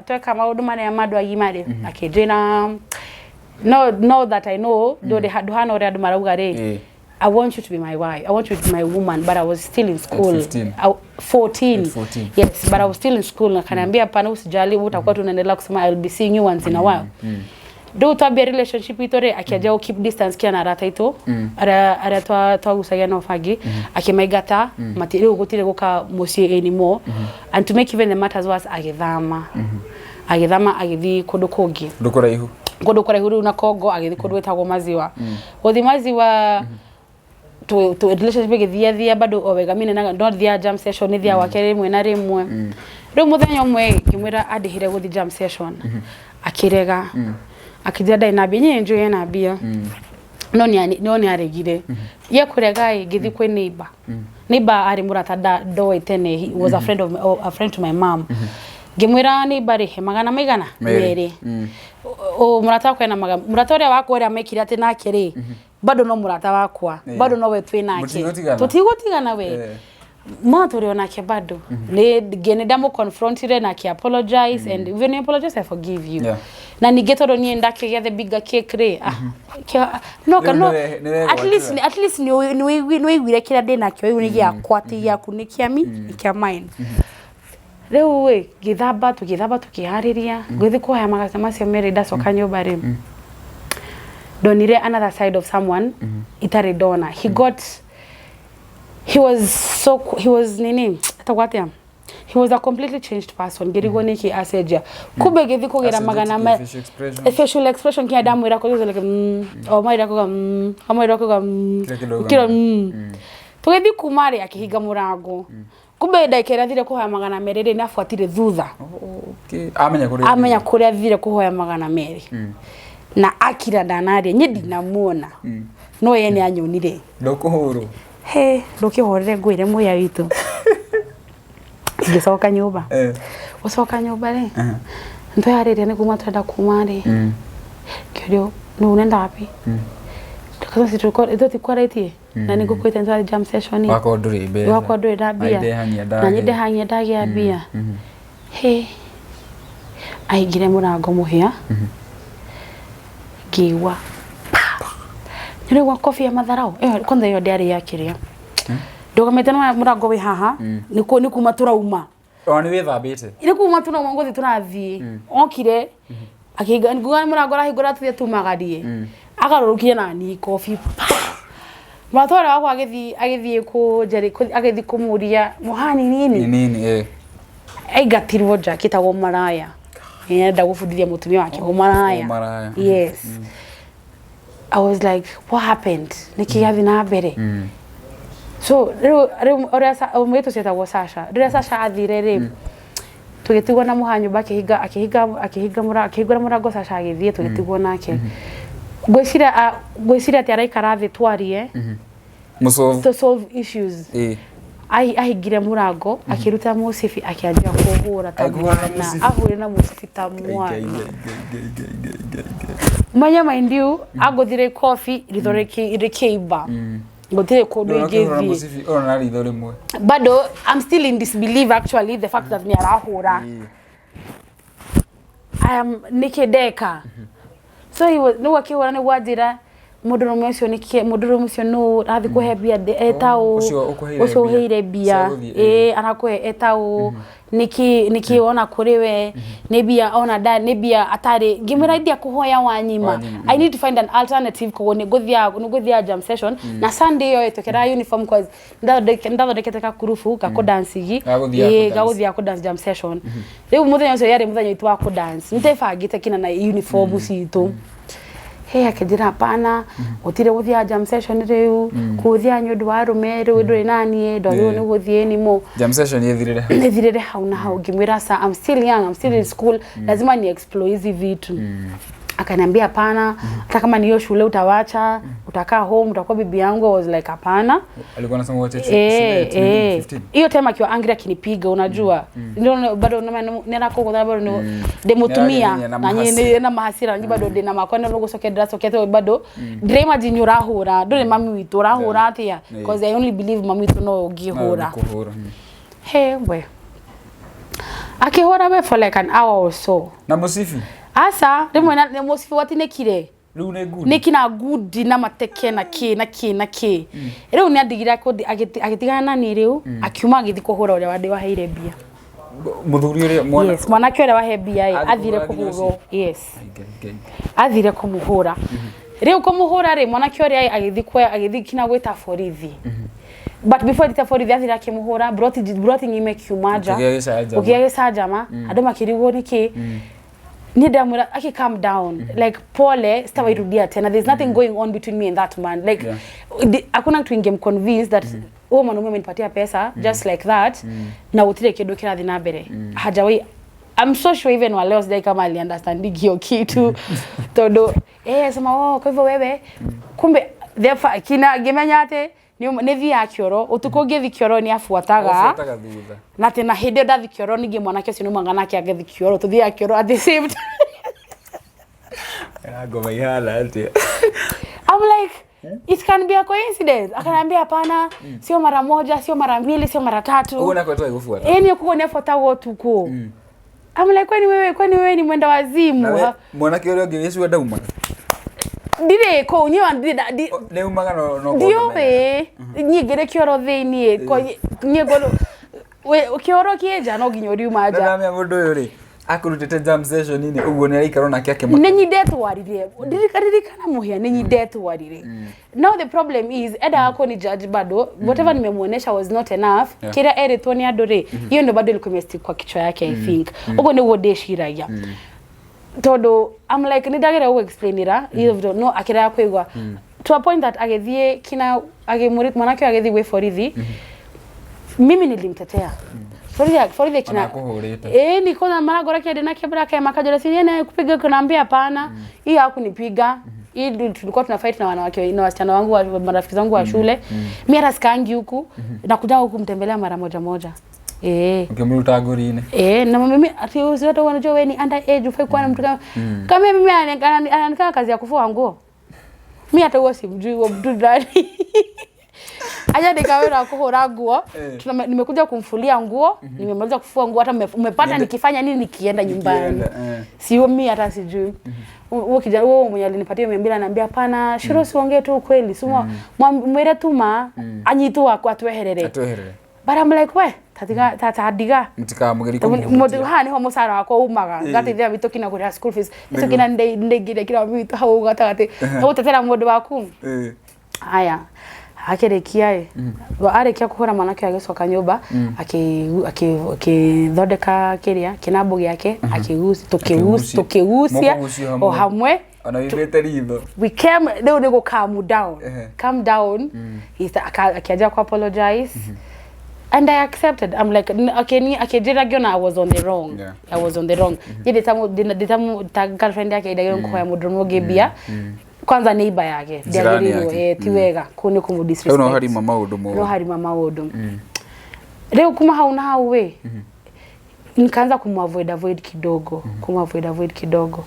tweka maũndũ marĩa ma andũ agima rĩ, akĩnjĩra no, no that I know ndũrĩ handũ hana ũrĩa andũ marauga rĩ. I want you to be my wife. I want you to be my woman. But I was still in school. 15. I, 14. At 14. Yes, but I was still in school. Na kaniambia hapana, usijali, wewe utakuwa tunaendelea kusema, I will be seeing you once in a while. Rĩu twambia relationship itũ rĩ, akĩanjia gũ keep distance kia na arata aitũ arĩa twagucagia nao bangi, akĩmaingata mati rĩu gũtirĩ gũka mũciĩ anymore. And to make even the matters worse, agĩthama agĩthiĩ kũndũ kũngĩ. Ndũ kũraihu. Kũndũ kũraihu rĩu na Kongo, agĩthiĩ kũndũ gwĩtagwo Maziwa. Gũthiĩ Maziwa, tu relationship ĩgĩthia thia bado o wega. Mimi na ndo thia jam session, nĩ thia gwake rĩmwe na rĩmwe. Rĩu mũthenya ũmwe ngĩmwĩra andĩhĩre gũthiĩ jam session, akĩrega, akĩnjĩra ndarĩ na mbia. Niĩ njũĩ ena mbia, no nĩ aregire. Ye kũrega ĩ, ngĩthiĩ kwĩ neighbor. Neighbor arĩ mũrata ndoĩ tene, he was a friend of oh, a friend to my mom. Ngĩmwĩra neighbor rĩhe magana maigana Merĩ. merĩ. O mũrata wakwa ena magana, mũrata ũrĩa wakwa ũrĩa mekire atĩ nake rĩ, bado no mũrata wakwa, bado nowe twĩ nake. Mũtigũtigana? Tũtigũtigana we. Ma tũrĩ onake bado nĩ nĩ ndamũconfrontire na akĩ apologize, and when you apologize, I forgive you. Na ningĩ tondũ niĩ ndakĩgĩa the bigger cake rĩ, ah, no Rĩu no nĩwe at least gwatĩra. At least nĩ wĩiguire kĩrĩa ndĩ nakĩo rĩu nĩ gĩakwa, ti gĩaku, nĩ kĩa mi, nĩ kĩa mine. Rĩu ĩ ngĩthamba, tũgĩthamba, tũkĩharĩria ngĩthiĩ kuoya magata macio merĩ. Ndacoka nyũmba rĩ, ndonire another side of someone itarĩ ndona. He got he was so he was nini, etagwo atĩa, he was a completely changed person. Ngĩrigwo nĩkĩ acenjia, kumbe ngĩthiĩ kũgĩra magana Acenjetie facial expression. Facial expression kinya ndamwĩra kũ like o mwĩra kuga o mwĩra kuga Kila kĩndũ auga kĩro. Tũgĩthiĩ kuma rĩ, akĩhinga mũrango. Kumbe ndagĩka ĩrĩa athire kũhoya 200 rĩ, nĩ abuatire thutha. Okay. Amenya kũrĩa. Amenya kũrĩa athire kũhoya 200 na akira ndanaria. Niĩ ndinamuona, no ye nĩ anyonire. Ndũkũhũrwo. He ndũkĩhorere, ngwĩre mũya witũ, ngĩcoka nyũmba. Gũcoka nyũmba rĩ, nĩtweharĩria nĩ kuma twenda kuma rĩ, kĩũrio nĩ unaenda wapi? Tũtikwarĩtie na nĩ ngũkwĩte nĩtwathiĩ jam session. Wakwa ndũrĩ mbeca. Wakwa ndũrĩ na mbia. Na ndehang'ia Na niĩ ndehang'ia ndagĩa mbia. He ahingire mũrango mũhĩa, ngĩigua pa, nĩũraigua kobi ya matharau ĩyo. Kwanza ĩyo ndĩarĩ ya kĩrĩa ndũgamĩte na mũrango wĩ haha, nĩ kuma tũrauma. Ona nĩ wĩthambĩte. Nĩ kuma tũrauma, ngũthiĩ tũrathiĩ, okire akĩhinga, nguga mũrango arahingũra tũthiĩ tumagarie. Agarũrũkire na niĩ kobi pa. Mũrata ũrĩa wakwa agĩthiĩ agĩthiĩ kũmũria mũhani nini. Ni nini eh. Aingatirwo nja akĩtagwo maraya. Nĩarenda gũbundithia mũtumia wake ũmaraya. Ũmaraya. Yes. I was like, what happened? Nĩkĩ gĩathiĩ na mbere? So rĩu ũrĩa mũirĩtu ũcio etagwo Sasha. Rĩrĩa Sasha athire rĩ, tũgĩtigwo na mũha nyũmba, akĩhinga akĩhinga akĩhinga mũrango, akĩhingũra mũrango, Sasha agĩthiĩ, tũgĩtigwo nake. Ngwĩciria atĩ araikara thĩ twarie Mũsolve. To solve issues. Ahingire mũrango, akĩruta mũcibi, akĩanjia kũhũra ta Akĩhũra na mwana. mũcibi. Ahũre na mũcibi ta mwana. Ngai, Ngai, Ngai, Ngai, Ngai, Ngai, Ngai. Manya, mind you, angũthire kobi ritho rĩkĩimba, gũtirĩ kũndũ Ndũrona ũkĩhũra na ingĩthiĩ. mũcibi ũrona ritho rĩmwe. Bado I'm still in disbelief, actually, the fact that nĩ arahũra. I am nĩkĩ ndeka? So he was nĩguo akĩhũra, nĩguo anjĩra mũndũrũme ũcio nĩkĩ, mũndũrũme ũcio nũ rathiĩ kũhe mbia eta ũ. Ũcio ũkũheire ũcio mbia. ũheire mbia. Cia gũthiĩ, Ĩ, arakũhe eta ũ? Nĩkĩ ona kũrĩ we nĩ mbia ona nda nĩ mbia atarĩ? Ngĩmwĩra ndia kũhoya wanyima. Wanyima. I need to find an alternative, koguo nĩ ngũthiaga jam session na Sunday ĩyo twĩkĩraga uniform, cause ndathondekete kakurubu ga kũdancigi. Ga gũthiaga kũdance. Ga gũthiaga kũdance jam session. Rĩu mũthenya ũcio yarĩ mũthenya witũ wa kũdance, nĩtebangĩte kina na uniform citũ. He akĩnjĩra hapana, gũtirĩ gũthiaga jam session rĩu, kũthiaga nĩ ũndũ wa arũme, rĩu ndũrĩ naniĩ ndwagĩrĩirwo nĩ gũthiĩ anymore. Jam session ĩthirĩre hau. Nĩthirĩre hau na hau. Ngĩmwĩra, "Sir, I'm still young, I'm still in school, lazima ni explore hizi vitu." Akaniambia hapana, hata kama ni hiyo shule utawacha, utakaa home, utakuwa bibi yangu. I was like, hapana. Alikuwa anasema uache shule at 15. Hiyo time akiwa angry akinipiga, unajua ndio bado nĩarakũgũtha, bado ndĩ mũtumia. Nĩaragĩria na na mahasira. na mahasira nĩ bado ndĩ na makwa nĩ gũcokia ndĩracokia, bado ndĩra imagine ũrahũra ndũrĩ mami witũ, ũrahũra atĩa? Because I only believe mami witũ no ũngĩhũra. Kũhũra. He we akĩhũra we for like an hour or so. Na mũcibi? Asa rĩmwe na nĩ mũcibi watinĩkire. Rĩu nĩ ngundi. Nĩ kina ngundi na mateke na kĩ na kĩ na kĩ. Rĩu nĩ andigire agĩtigana na niĩ, rĩu akiuma agĩthiĩ kũhũra ũrĩa wandĩ waheire mbia. Mũthuri ũrĩa mwana. Yes, mwanake ũrĩa wahe mbia ĩ. Athiĩ Athire kũhũra nginya kũhũrwo, yes. Ngai, Ngai, Ngai. Athire kũmũhũra. Rĩu kũmũhũra rĩ, mwanake ũrĩa agĩthiĩ agĩthiĩ kinya gwĩta borithi, but before gwĩta borithi athire akĩmũhũra broti broti ng'ima ĩkiuma nja. Gũkĩgĩa gĩcanjama. Gũkĩgĩa gĩcanjama, andũ makĩrigwo nĩkĩ. Niĩ ndamwĩra aki calm down, like pole, sitawairudia tena, there's nothing going on between me and that man, like hakuna kitu ingemconvince that huyo mwanaume amenipatia pesa just like that na gũtirĩ kĩndũ kĩrathiĩ na mbere. Hajawahi, I'm so sure even wa leo sijai kama aliunderstanding hiyo kitu, tondu sema, oh, kwa hivyo wewe kumbe therefore kina ngĩmenya atĩ nĩ thiaga kĩoro ũtukũ, ngĩthi kĩoro nĩ abuataga. Ũbuataga thutha. Na atĩ na hĩndĩ ĩyo ndathi kĩoro ningĩ mwanake ũcio nĩumanga nake agĩthi kĩoro, tũthiaga kĩoro at the same time. Ngoma ihana atĩa? I'm like, it can be a coincidence. Akaniambia hapana, sio mara moja, sio mara mbili, sio mara tatu. Ũguo nako ĩgũbuata. Eh, ni kuko niafuatagwo ũtukũ. I'm like, kwani wewe ni mwenda wazimu? Nawe mwanake ũrĩa ũngĩ wĩcua ndaumaga? Ndirĩ kũu niĩ Nĩ umaga no ndiũĩ, niĩ ngĩrĩ kĩoro thĩiniĩ, niĩ ngorwo kĩoro kĩ nja no nginya ũriuma nja. Ndamenya mũndũ ũyũ rĩ akũrutĩte jam session-inĩ ũguo nĩ araikara nake akĩmaka. Nĩ nyindetwarire, ririkana mũhĩa, nĩ nyindetwarire. Now the problem is endaga kũni judge bado whatever nimemuonesha was not enough. Kĩrĩa erĩtwo nĩ andũ rĩ, hiyo ndio bado ilikuwa imestick kwa kichwa yake, I think. Ũguo nĩguo ndĩciragia, tondũ I'm like, nĩ ndageria gũexplainĩra hiyo vitu no akĩrega kũigua, to a point that agĩthiĩ kina agĩmũri mwanake ũyũ agĩthiĩ gwĩ borithi. Mimi nilimtetea borithi, borithi kina Ona akũhũrĩte. Eh, ni kwanza mara kende na kebra kama makajora si yeye kupiga, kunaambia hapana, hii hakunipiga. Hii ndio tulikuwa tuna fight na wanawake na wasichana wangu wa marafiki zangu wa shule. Mimi hata sikaangi huku, nakuja huku kumtembelea mara moja moja. Eh. Ũkĩmũruta ngũri-inĩ. Eh, na mimi ati watu wanajua wewe ni under age, ufai kuwa na mtu kama mimi ananikaa kazi ya kufua nguo. Mimi hata huo simjui huo mtu ndani. Aja nikaweza kuhura nguo. Nimekuja kumfulia nguo, nimemaliza kufua nguo, hata umepata nikifanya nini nikienda nyumbani. Nikienda, eh. Sio mimi hata sijui. Huo kijana huo mwenye alinipatia 200 ananiambia hapana, Shiro, siongee tu ukweli. Simo mwere tuma anyitwo akwa atweherere. Atweherere. But I'm like, we tatiga tatandiga. Mũtikamũgerie Mũndũ kũmũhutia. haha niho mũcara wakwa umaga, ngateithia witũ kinya kũrĩha school fees. Icio kinya ndeingĩria kira witũ hau gatagatĩ gũtetera mũndũ waku. Haya, akĩrĩkia ĩ, arĩkia kũhũra mwanake ũyũ, agĩcoka nyũmba, akĩthondeka kĩrĩa kĩnambo gĩake, Akĩgucia. tũkĩgucia Mũkũgucia hamwe. o hamwe. Ona wĩimĩte ritho. We came rĩu nĩ gũ calm down. Calm down. Akĩanjia ku apologize and I accepted. I'm like, akĩnjĩra ngĩona I was on the wrong. I was on the wrong. Niĩ ndĩtamu ta girlfriend yake, ndagĩrĩirwo kũhoya mũndũrũme ũngĩ mbia, kwanza neighbor yake. Jirani Ndĩagĩrĩirwo. yake. Ti wega, kũu nĩ kũmũ Rĩu no disrespect. harima maũndũ No mothe. harima maũndũ. Rĩu kuma hau na hau we nikaanza kumavoid avoid kidogo, kumavoid avoid kidogo.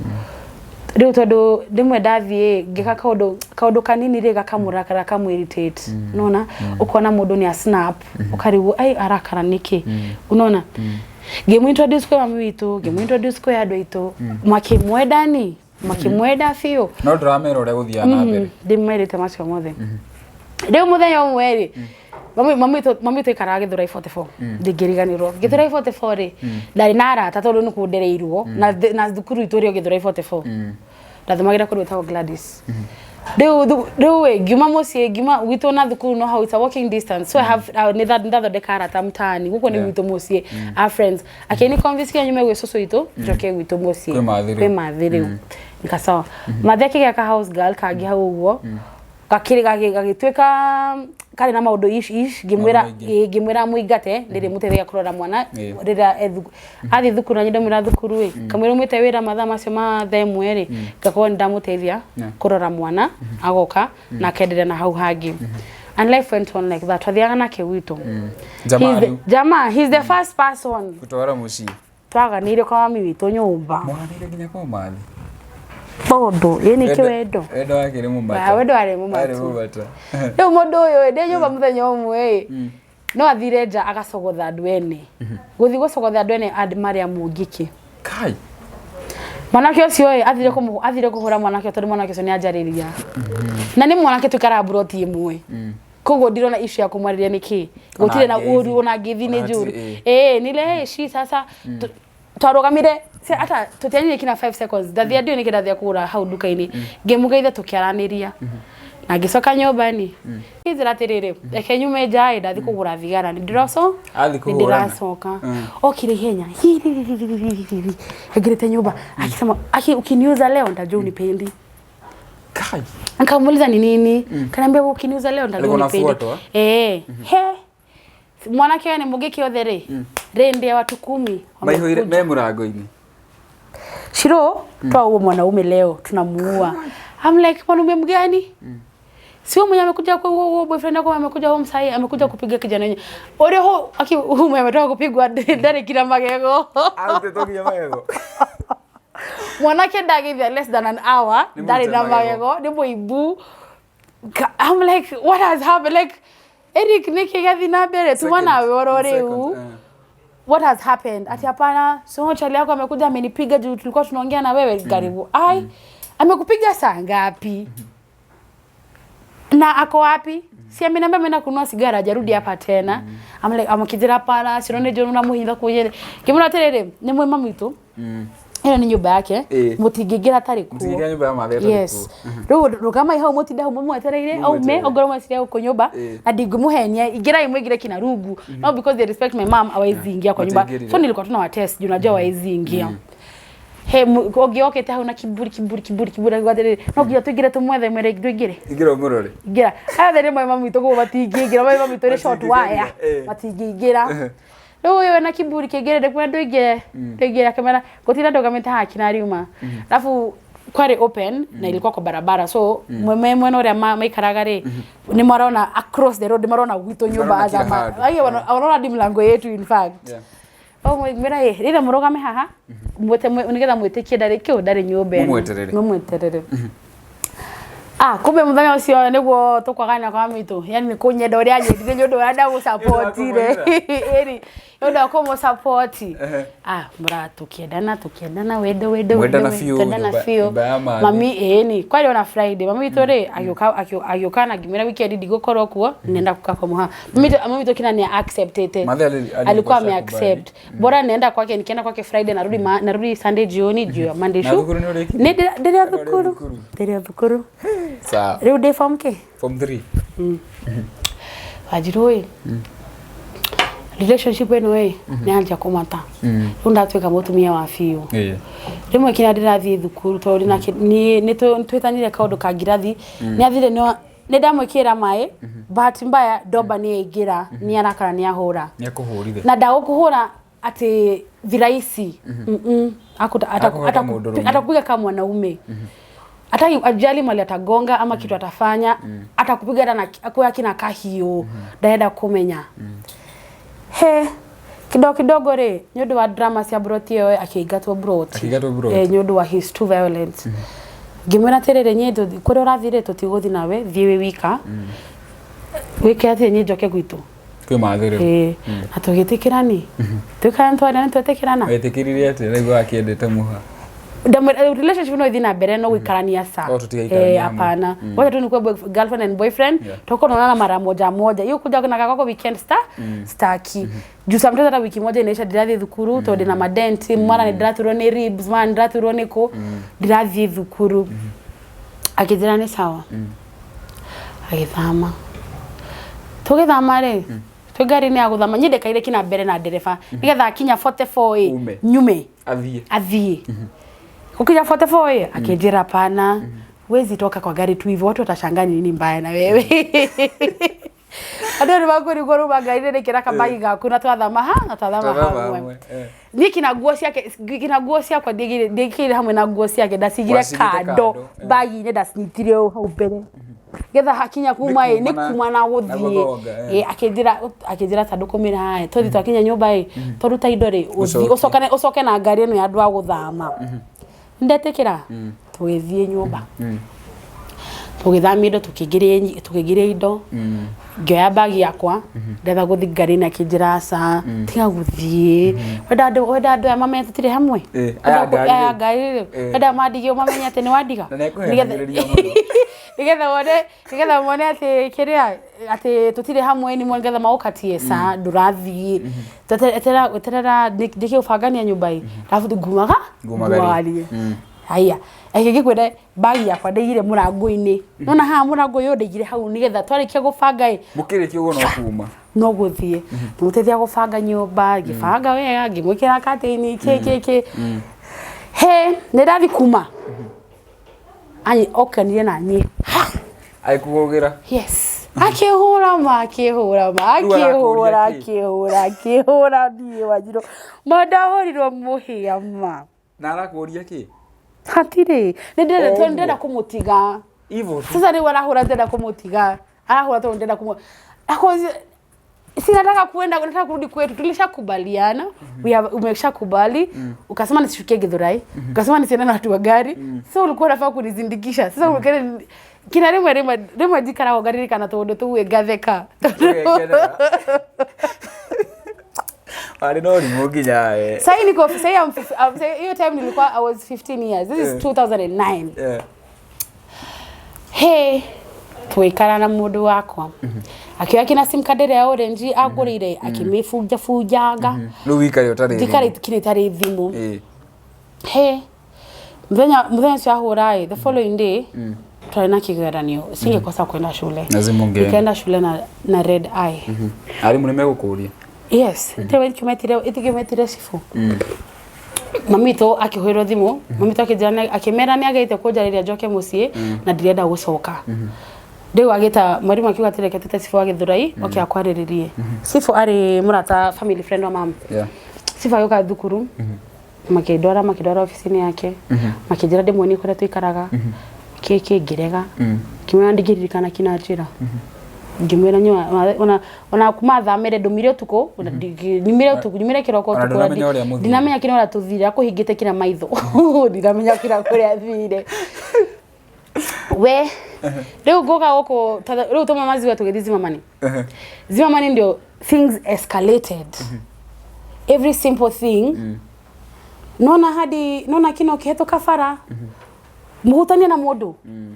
Rĩu tondũ rĩmwe ndathiĩ ngĩka kaũndũ kanini rĩ, gakamũrakara, kamũ-irritate, unaona? Ũkona mũndũ nĩ a snap, ũkarigwo ai arakara nĩkĩ, unaona? Ngĩmũ-introduce kwĩ mami witũ, ngĩmũ-introduce kwĩ andũ aitũ, makĩmwenda, ni makĩmwenda biũ. No ndũramera ũrĩa gũthiaga na mbere. Ndĩmerĩte macio mothe. Rĩu mũthenya ũmwe rĩ, mami witũ aikaraga Gĩthũrai 44, ndingĩriganĩrwo. Gĩthũrai 44 rĩ, ndarĩ na arata tondũ nĩ kũndereirwo na thukuru itũ ĩrĩ o Gĩthũrai 44. Ndathomagĩra kũndũ gwĩtagwo Gladys. Rĩu ĩ, ngiuma mũciĩ, ngiuma gwitũ na thukuru no hau, it's a walking distance, so I have nĩ ndathondeka arata mtaani gũkũ nĩ gwitũ mũciĩ. I have friends. Akĩni convince kinya nyume gwĩ cũcũ witũ njoke gwitũ mũciĩ. Kwĩ Mathĩ rĩu. Kwĩ Mathĩ rĩu. Nikasawa. Mathĩ akĩgĩa ka house girl kangĩ hau ũguo, gakĩrĩ gagĩtuĩka karĩ na maũndũ ish ish. Ngĩmwĩra Maũndũ maingĩ. Ĩ, ngĩmwĩra mũingate, ndĩrĩmũteithagia kũrora mwana rĩrĩa athiĩ thukuru, na nyende mwĩra thukuru ĩ kamwĩra umĩte wĩra mathaa macio ma 1:00 rĩ, ngakorwo nĩ ndamũteithia kũrora mwana, agoka na akenderea na hau hangĩ. And life went on like that. Twathiaga nake gwitũ. Jamaa rĩu. Jamaa, he's the first person gũtwara mũciĩ. Twaganĩire kwa mami witũ nyũmba. Mwaganĩire nginya kwa Mathĩ. Tondũ ĩ nĩkĩ wendo. Wendo wake nĩ mũmata. Ah, wendo warĩ mũmatu. Warĩ mũmata. Rĩu mũndũ ũyũ ndĩ nyũmba mũthenya ũmwe ĩ, no athire nja agacogotha andũ ene, gũthiĩ gũcogotha andũ ene marĩa mũngĩkĩ. Kai. Mwanake ũcio ĩ, athire kũhũra mwanake tondũ mwanake ũcio nĩ anjarĩria, na nĩ mwanake tũikaraga buroti ĩmwe, koguo ndirona issue ya kũmwarĩria nĩkĩ gũtirĩ na angĩthi. ũru ona angĩthi nĩ Ona njũru. hatirĩ, Ĩ nile ci sasa twarũgamire hata tũtianyire kinya 5 seconds. Ndathia ndiũ nĩkĩ ndathia kũgũra hau nduka-inĩ, ngĩmũgeithia, tũkĩaranĩria na ngĩcoka nyũmba-inĩ. Njĩra atĩrĩrĩ, reke nyume nja ĩ, ndathi kũgũra thigara, nĩ ndĩraco Athiĩ nĩ kũhũrana. ndĩracoka. Okire ihenya hiriririririri aingĩrĩte nyũmba akisema, "Aki, ukiniuza leo nitajua unipendi." Kai. Nikamuuliza ni nini, kaniambia, "Wewe ukiniuza leo nitajua Alikuwa unipendi." anafuatwa? Eh, he mwanake nĩ mũngĩki othe rĩ rĩndĩ ya watu 10 Maihũire wamekuja. me mũrango-inĩ. Shiro, toa huo mwanaume leo tunamuua. I'm like, mwanaume mgani? Sio mwenye amekuja kwa huo boyfriend wako amekuja home sahi, amekuja kupiga kijana wenyewe. Ore ho aki huyu mwenye ametoka kupigwa ndari kila magego. Arutĩtwo nginya magego. Mwanake ndagithia less than an hour Nĩ ndarĩ na mũrute magego. magego, nĩ mũimbu. I'm like, what has happened? Like, Eric, nĩkĩ gĩathiĩ na mbere tuma nawe oro rĩu? What has happened? Ati hapana, so chali yako amekuja amenipiga juu tulikuwa tunaongea na wewe. Karibu ai, amekupiga saa ngapi na ako wapi? Si ameniambia ameenda kununua sigara, hajarudi hapa tena. I'm like, amukijira hapana, sirone jo na muhinda kuyere kimuna atiriri ni mwe mami witu, ĩno nĩ nyũmba yake. Mũtingĩingĩra tarĩ kuo. Mũtingĩingĩra nyũmba ya Mathĩ atarĩ. Yes, rĩu rũgamai hau, mũtinde hau mũmwetereire aume. Mũmwetereire. Ongorwo mweciria gũkũ nyũmba na ndingĩmũhenia, ingĩrai mũingĩre kina rungu. No because they respect my mom, hawezi ingia kwa nyumba. Wataingĩrire. So nilikuwa tuna watest juu najua hawezi ingia. He ũngĩ okĩte hau na kiburi kiburi kiburi kiburi, akiuga atĩrĩrĩ, no nginya tũingĩre tũmwethe, mwĩre ndũingĩre. Ingĩra ũmũrore. Ingĩra aya othe nĩ mami witũ, koguo matingĩingĩra. Mami witũ nĩ short wire. Matingĩingĩra, Matingĩingĩra. Rĩu ũyũ wĩna kiburi kĩngĩ ndĩkwenda ndũingĩre ndũingĩre, akĩmera gũtinda ndũgamĩte haha kinariuma. Alafu kwarĩ open na ilikuwa kwa barabara, so mwena ũrĩa maikaraga rĩ, nĩ marona across the road, nĩ marona gwitũ nyũmba. Marona kila Azama handũ. Ai, wanaona hadi mlango yetu in fact. Oh, mwĩra ĩ rĩrĩa mũrũgame haha mwĩte nĩgetha mwĩtĩkie ndarĩ kĩu ndarĩ nyũmba ĩno. Mũmweterere. Mũmweterere. Ah, kumbe mũthenya ũcio nĩguo tũkwagana kwa mitũ, yani nĩ kũnyenda ũrĩa anyendire nĩ ũndũ ũrĩa ndamũsapotire. Ĩni Nĩ ũndũ wa kũmũ-support. Ah, mũra tũkĩendana tũkĩendana wendo wendo Mwendana wendo, biũ, twendana biũ. Nyũmba ya mathĩ. Mami ĩni kwarĩ ona Friday mami witũ rĩ agĩũka agĩũka na ngĩmwĩra weekend ndigũkorwo kuo nenda kukaa kwa mũha. Mami witũ kina ni acceptete. Mathe Alikuwa alikuwa ame accept. Bora naenda kwake, nikienda kwake Friday narudi narudi Sunday jioni juu ya Monday Na show. thukuru nĩ ũrĩkirie? Nĩ ndĩrĩ o Kana ũrĩ thukuru. thukuru? Ndĩrĩ o thukuru. Sawa. Rĩu ndĩ form K. Form 3. Wanjirũ ĩ relationship ĩno ĩ nĩ yanjia kũmata rĩu ndatuĩka mũtumia wa biũ. Rĩmwe kinya ndĩrathiĩ thukuru tondũ ndĩna nĩ twĩtanire kaũndũ ka ngirathi nĩ athire nĩ ndamwĩkĩra maĩ, bahati mbaya ndomba nĩ yaingĩra, nĩ arakara, nĩ ahũra. Nĩ akũhũrire. Na ndagũkũhũra atĩ viraisi. Akũhũra mũndũrũme. Atakupiga kama mwanaume, hata ajali mali atagonga ama kitu atafanya, atakupiga hata na akuya kina kahiũ ndarenda kũmenya he kidogo kidogo rĩ nĩ ũndũ wa drama cia broti ĩyo akĩingatwo broti. Akĩingatwo broti. Eh, nĩ ũndũ wa he's too violent. Ngĩmwĩra atĩrĩrĩ, niĩ kũrĩa ũrathiĩ rĩ tũtigũthiĩ nawe, thiĩ wĩ wika wĩke atĩ niĩ njoke gwitũ. Kwĩ mathĩ rĩu. Ĩĩ, na tũgĩtĩkĩrani twĩkana twarĩa nĩ twetĩkĩrana. Wetĩkĩrire atĩ rĩu akĩendete mũha. Relationship no ithi na mbere no gũikarania sa. Oh, tũtigaikarania Eh, hamwe. hapana, wacha tu nikuwe girlfriend and boyfriend. Tuko tunaonana mara moja moja, hiyo kuja na kakako weekend star staki juu sometimes hata wiki moja inaisha ndirathiĩ thukuru tondũ ndĩna madenti, mara nĩ ndĩraturwo nĩ ribs, mara nĩ ndĩraturwo nĩ kũ ndirathiĩ thukuru. Akĩnjĩra nĩ sawa, agĩthama. Tũgĩthama rĩ twĩ ngari-inĩ ya gũthama, niĩ ndekaire kina mbere na ndereba nĩgetha akinya 44 ĩ Ume. nyume. Athiĩ. Athiĩ kukinya 44 ĩ akĩnjĩra hapana, huwezi toka kwa gari tu hivyo, watu watashangaa ni nini mbaya na wewe, andũ nĩ makũrigwo ruma ngari-inĩ nĩkĩra kabagi gaku na twathama ha na twathama Twathama hamwe. hamwe, eh. Niĩ kina nguo ciake, kina nguo ciakwa ndiĩkĩire hamwe na nguo ciake, ndacigire Wacigĩte kando kando, eh. bagi-inĩ, ndacinyitire ũũ hau mbere getha hakinya kuma ĩ kuma nĩ kuma na na gũthiĩ. gũthonga, eh. Ĩ, akĩnjĩra ta ndũkũmĩra haya tũthiĩ twakinya nyũmba ĩ twaruta indo rĩ ũthiĩ Ũcokie. ũcoke na ngari ĩno ya andũ a gũthama. Ndetĩkĩra, tũgĩthiĩ nyũmba tũgĩthamia indo, tũkĩingĩria indo, ngĩoya bagi yakwa ndetha gũthiĩ ngari-inĩ, akĩnjĩra aca, tiga gũthiĩ, wenda andũ aya mamenye tũtirĩ hamwe. Eh, aya ngari Aya rĩ. ngari rĩ Eh. wenda mandigie mamenye atĩ nĩ wandiga. Na nĩekũheanagĩrĩria mũno. Nĩgetha wone atĩ kĩrĩa atĩ tũtirĩ hamwe nĩ nĩgetha magũkatie ca ndũrathiĩ. Eterera ndĩkie gũbangania nyũmba ĩ arabu ngumaga Ngumagarie. ngumagarie. Haya, eke ngĩkwĩre bagi yakwa ndaigire mũrango-inĩ, nona haha mũrango ũyũ ndaigire hau nĩgetha twarĩkia gũbanga ĩ Mũkĩrĩkia ũguo no kuma. No gũthiĩ ngĩmũteithia gũbanga nyũmba, ngĩbanga wega, ngĩmwĩkĩra katĩini kĩ kĩ kĩ he nĩ ndathi kuma anyi okanire na niĩ ha. Agĩkũgũgĩra. Yes, akĩhũra ma akĩhũra ma Rĩu akĩhũra arakũria kĩ? Akĩhũra akĩhũra niĩ Wanjirũ ma ndahũrirwo mũhĩa ma. Na arakũria kĩ? Hatirĩ nĩ ndĩrenda O tondũ ũguo. ndĩrenda kũmũtiga. Ivo tu. Sasa rĩu arahũra ndĩrenda kũmũtiga, arahũra tondũ ndĩrenda kũmũ Ako- si nataka kuenda, nataka kurudi kwetu, tulishakubaliana. We have umeshakubali, ukasema nisishukie Githurai, ukasema nisiende na watu wa gari, so ulikuwa unafaa kunizindikisha. Sasa mm. Kina rĩmwe rĩmwe rĩmwe njikaraga ngaririkana tũũndũ tũu ngatheka. Ũgekenera. Warĩ na ũrimũ nginya we. Sahii niko sahii hiyo time nilikuwa I was 15 years. This is 2009. He tũgĩikara na mũndũ wakwa akĩoya kina sim card ĩrĩa ya orange angũrĩire akĩmĩbunja bunjanga. Rĩu wikare ũtarĩ Njikare thimũ. kina itarĩ thimũ. He mũthenya ũcio ahũra ĩ the following day twarĩ na kĩgeranio, singĩkosa kwenda shule. Lazima ungeenda. Nikaenda shule na red eye. Arimũ nĩ megũkũria. Yes, tewe itikĩmetire cibu mami witũ akĩhũrĩrwo thimũ, mami witũ akĩnjĩra akĩmera nĩ agĩte kũnjarĩria njoke mũciĩ na ndirenda gũcoka. Rĩu agĩta mwarimũ akiuga atĩ reke tũte cibu wa Gĩthũrai oke akwarĩrĩrie. Cibu arĩ mũrata, family friend wa mam. Cibu agĩũka thukuru, makĩndwara obici-inĩ yake, makĩnjĩra ndĩmuonie kũrĩa tũikaraga kĩ kĩ ngĩrega, ngĩmwĩra ndingĩririkana kina njĩra, ngĩmwĩra nyua ona kuma thamĩre ndũmire ũtukũ ona nyumire ũtukũ nyumire kĩroko Ona ũtukũ ndũramenya ũrĩa mũthire. Ndinamenya kĩrĩa ũrĩa tũthire akũhingĩte kĩrĩa maitho, ndinamenya kĩrĩa kũrĩa thire we. Rĩu ngũka gũkũ rĩu tũma maziwa tũgĩthiĩ Zimmerman. Zimmerman ndio things escalated. Every simple thing. Nona hadi nona kino kĩhetũka bara, mũhutanie na mũndũ,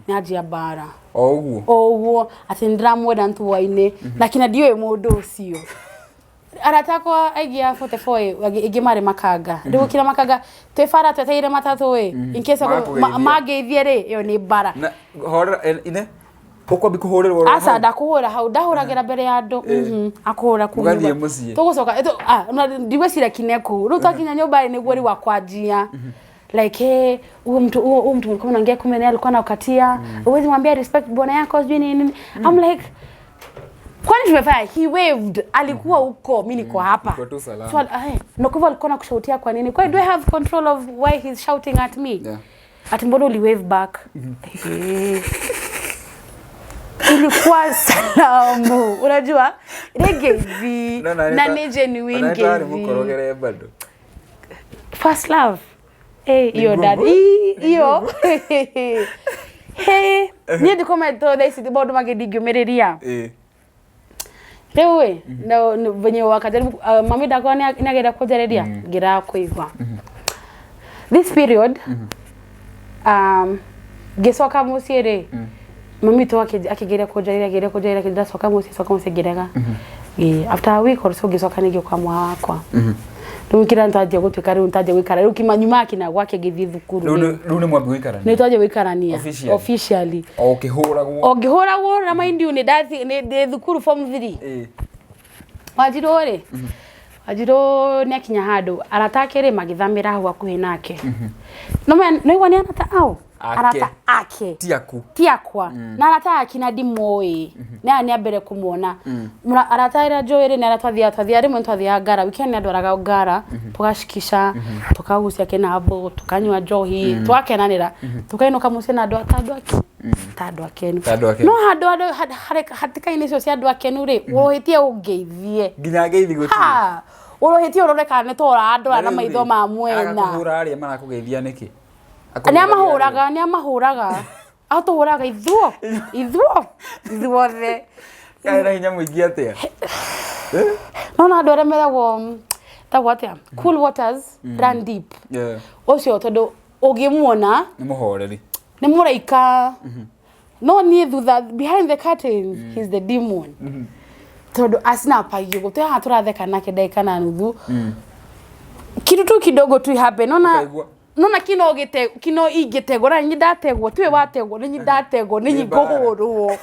nĩanjia mbara. O ũguo. O ũguo, atĩ nĩndĩramwenda ntuwa-inĩ na kina ndiũĩ mũndũ ũcio. Arata akwa aingĩ a 44 ĩ, aingĩ marĩ makanga. Rĩu kina makanga twĩ bara twetereire matatũ ĩ, in case Magakũgeithia. Mangeithie rĩ, ĩyo nĩ mbara. Na horera ine ũkwambi kũhũrĩrwo oro Aca. hau? Ndakũhũra hau, ndahũragĩra mbere ya andũ. Akũhũra kũu Mũgathiĩ nyũmba. mũciĩ. Tũgũcoka ndigwĩciria kine kũu. Rĩu twakinya nyũmba rĩ, nĩguo rĩu akwanjia like, hey, huyo mtu mlikuwa mnaongea, kumbe naye alikuwa anaukatia, huwezi mwambia respect bwana yako, sijui nini nini. I'm like, kwani tumefanya? He waved, alikuwa huko, mi niko hapa. Uko tu salama. So, na kwa hivyo alikuwa anakushoutia kwa nini? Kwa do I have control of why he's shouting at me? Yeah. Ati mbona uli wave back? Ilikuwa salamu, unajua nĩ ngeithi No, na nĩ genuine anaita nĩ ngeithi. mũkorogere bado. First love. Eh, hiyo Ni dad ngumu. hiyo. Hey, niĩ ndikometwo thaa ici maũndũ mangĩ ndingĩũmĩrĩria. Rĩu ĩ na venye wakajaribu, mami ndakwa nĩageria kũnjarĩria, ngĩraga kũigua. This period, ngĩcoka mũciĩ rĩ, mami witũ akĩgeria kũnjarĩria, akĩgeria kũnjarĩria, akĩnjĩra coka mũciĩ, coka mũciĩ, ngĩrega. Ĩĩ, after a week or so ngĩcoka ningĩ kwa mwa wakwa. Rĩu kĩrĩa nĩtwanjia gũtuĩka, rĩu nĩtwanjia gũikara, rĩu kima nyuma kina gwake ngĩthiĩ thukuru. Rĩu Rĩu rĩu nĩ mwambi gũikarania. Nĩtwanjia gũikarania. Officially. Officially. O ũkĩhũragwo. O ngĩhũragwo na mind you nĩ ndathi ndĩ thukuru form 3. Wanjirũ rĩ, Wanjirũ nĩ akinya handũ arata ake rĩ magĩthamĩra hau hakuhĩ nake. No noigua nĩ arata ao. Ake. Arata ake. Ti aku. Ti akwa. Na arata ake na ndimoĩ, nĩ aya nĩ ambere kũmona. Arata arĩa njũĩ rĩ, nĩ arĩa twathiaga rĩmwe, nĩ twathiaga ngara weekend, nĩ andwaraga ngara, tũgacikisha, tũkagucia kĩnambo, tũkanyua njohi, tũgakenanĩra, tũkainũka mũciĩ na andũ ta andũ ake, ta andũ akenu. Ta andũ akenu. No handũ andũ hatĩka-inĩ icio cia andũ akenu rĩ, ũhĩtie ũngeithie. Nginya ngeithi gũtirĩ. Ha, ũrũhĩtie ũrore kana nĩ tũrandora na maitho ma mwena. Agakũhũra arĩa marakũgeithia nĩkĩ? Nĩ amahũraga, nĩ amahũraga, atũhũraga ithuo ithuo ithuothe. Kaĩ na hinya mũingĩ atĩa? No na andũ arĩa meragwo, tagwo atĩa, cool waters run deep. Ũcio tondũ ũngĩmuona Nĩ mũhoreri. Nĩ mũraika, no niĩ thutha, behind the curtains, he's the demon, tondũ acinapagio gũtĩ haha tũratheka nake ndagĩka na nuthu, kitu tu kidogo tu happen, nona. Ũkaigua. Nona kino gite kino ingĩtegwo na nĩ ndategwo, tiwe wategwo, nĩ ndategwo, nĩ Nĩ mbara. ngũhũrwo.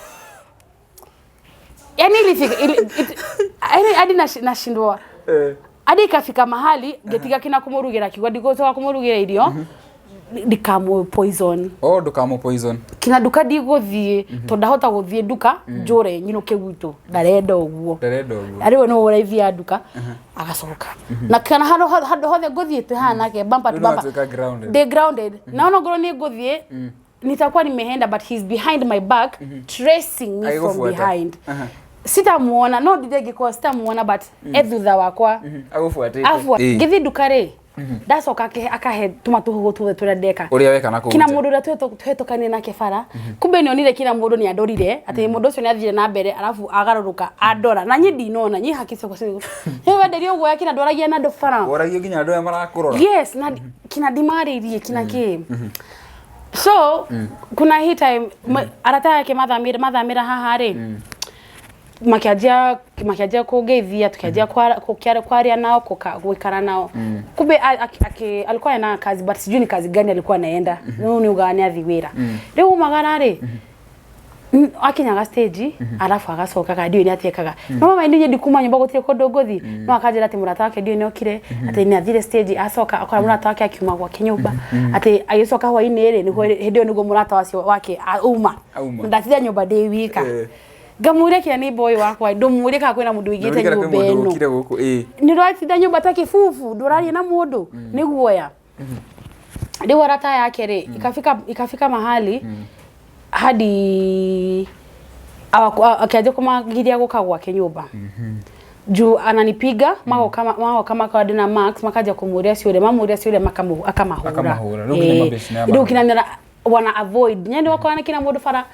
Yani ilifika yani hadi nashindwa. Hadi ikafika mahali ngĩtiga kina kũmũrugĩra, kiuga ndigũcoka kũmũrugĩra irio, ndikamũ poison. Oh, ndũkamũ poison. Kina nduka ndigũthiĩ, tondũ ndahota gũthiĩ nduka njũre nyinũke gwitũ, ndarenda ũguo. Ndarenda ũguo. Arĩwe nĩwe ũraithia nduka agacoka na kana handũ hothe ngũthiĩ twĩ haha nake bumper to Rĩu bumper. nĩwatuĩka grounded. Ndĩ grounded na ona ngorwo nĩ ngũthiĩ, nitakuwa nimeenda, but he's behind my back tracing me from Agĩgũbuata. behind. Sitamuona, no ndinde ngĩkorwo sitamuona, but e thutha wakwa. Agũbuatĩte. Afua. Ĩĩ. Ngĩthiĩ nduka rĩ, ndacoka akahe tũma tũhũhũ tuothe tũrĩa ndeka. Ũrĩa weka na kũu Kina nja. mũndũ ũrĩa twetũkanire nake bara, kumbe nĩonire kila mũndũ nĩ andorire, atĩ mũndũ ũcio nĩ athire na mbere, arabu agarũrũka andora na niĩ ndinona niĩ haki ciakwa nĩ wenderio guoya kina ndwaragia na andũ bara. Woragia nginya andũ arĩa marakũrora. Yes, na kina ndimarĩirie kina kĩ. So kuna hii time arata yake mathamĩra haha rĩ, makianjia kũngeithia, tukianjia kwaria nao, gũikara nao. Kumbe alikuwa anaenda kazi, but sijui ni kazi gani alikuwa anaenda, no nĩ ugaga nĩ athi wĩra. Rĩu umagara rĩ, akinyaga stage arabu agacoka, kana ndiũĩ nĩ atĩekaga. No mama nĩ ndikuma nyũmba, gũtirĩ kũndũ ngũthi, no akanjĩra atĩ mũrata wake ndiũĩ nĩ okire, atĩ nĩ athire stage, acoka akora mũrata wake akiuma gwake nyũmba, atĩ agĩcoka hwainĩ rĩ, nĩguo hĩndĩ ĩyo nĩguo mũrata wacio wake auma. Auma. Ndatinda nyũmba ndĩ wika. Ngamũria kĩrĩa nĩ boy wakwa, ndũmũrie kana kwĩna mũndũ ũigĩte Ndũririkana kwĩ nyũmba mũndũ ĩno. ũkire gũkũ, ĩĩ. Nĩ ũratinda nyũmba ta kĩbubu, ndũraria na mũndũ nĩ guoya. Rĩu arata yake rĩ, ikafika mahali hadi akianjia kũmagiria gũka gwake nyũmba juu ananipiga. Magoka makoa na Max, makaja kũmũria ciũria, mamũria ciũria, akamahũra. Akamahũra. Rĩu nginya mabeshte nĩ Rĩu amahũra. kinya nĩara Wana avoid nyende wakora na kina mundu bara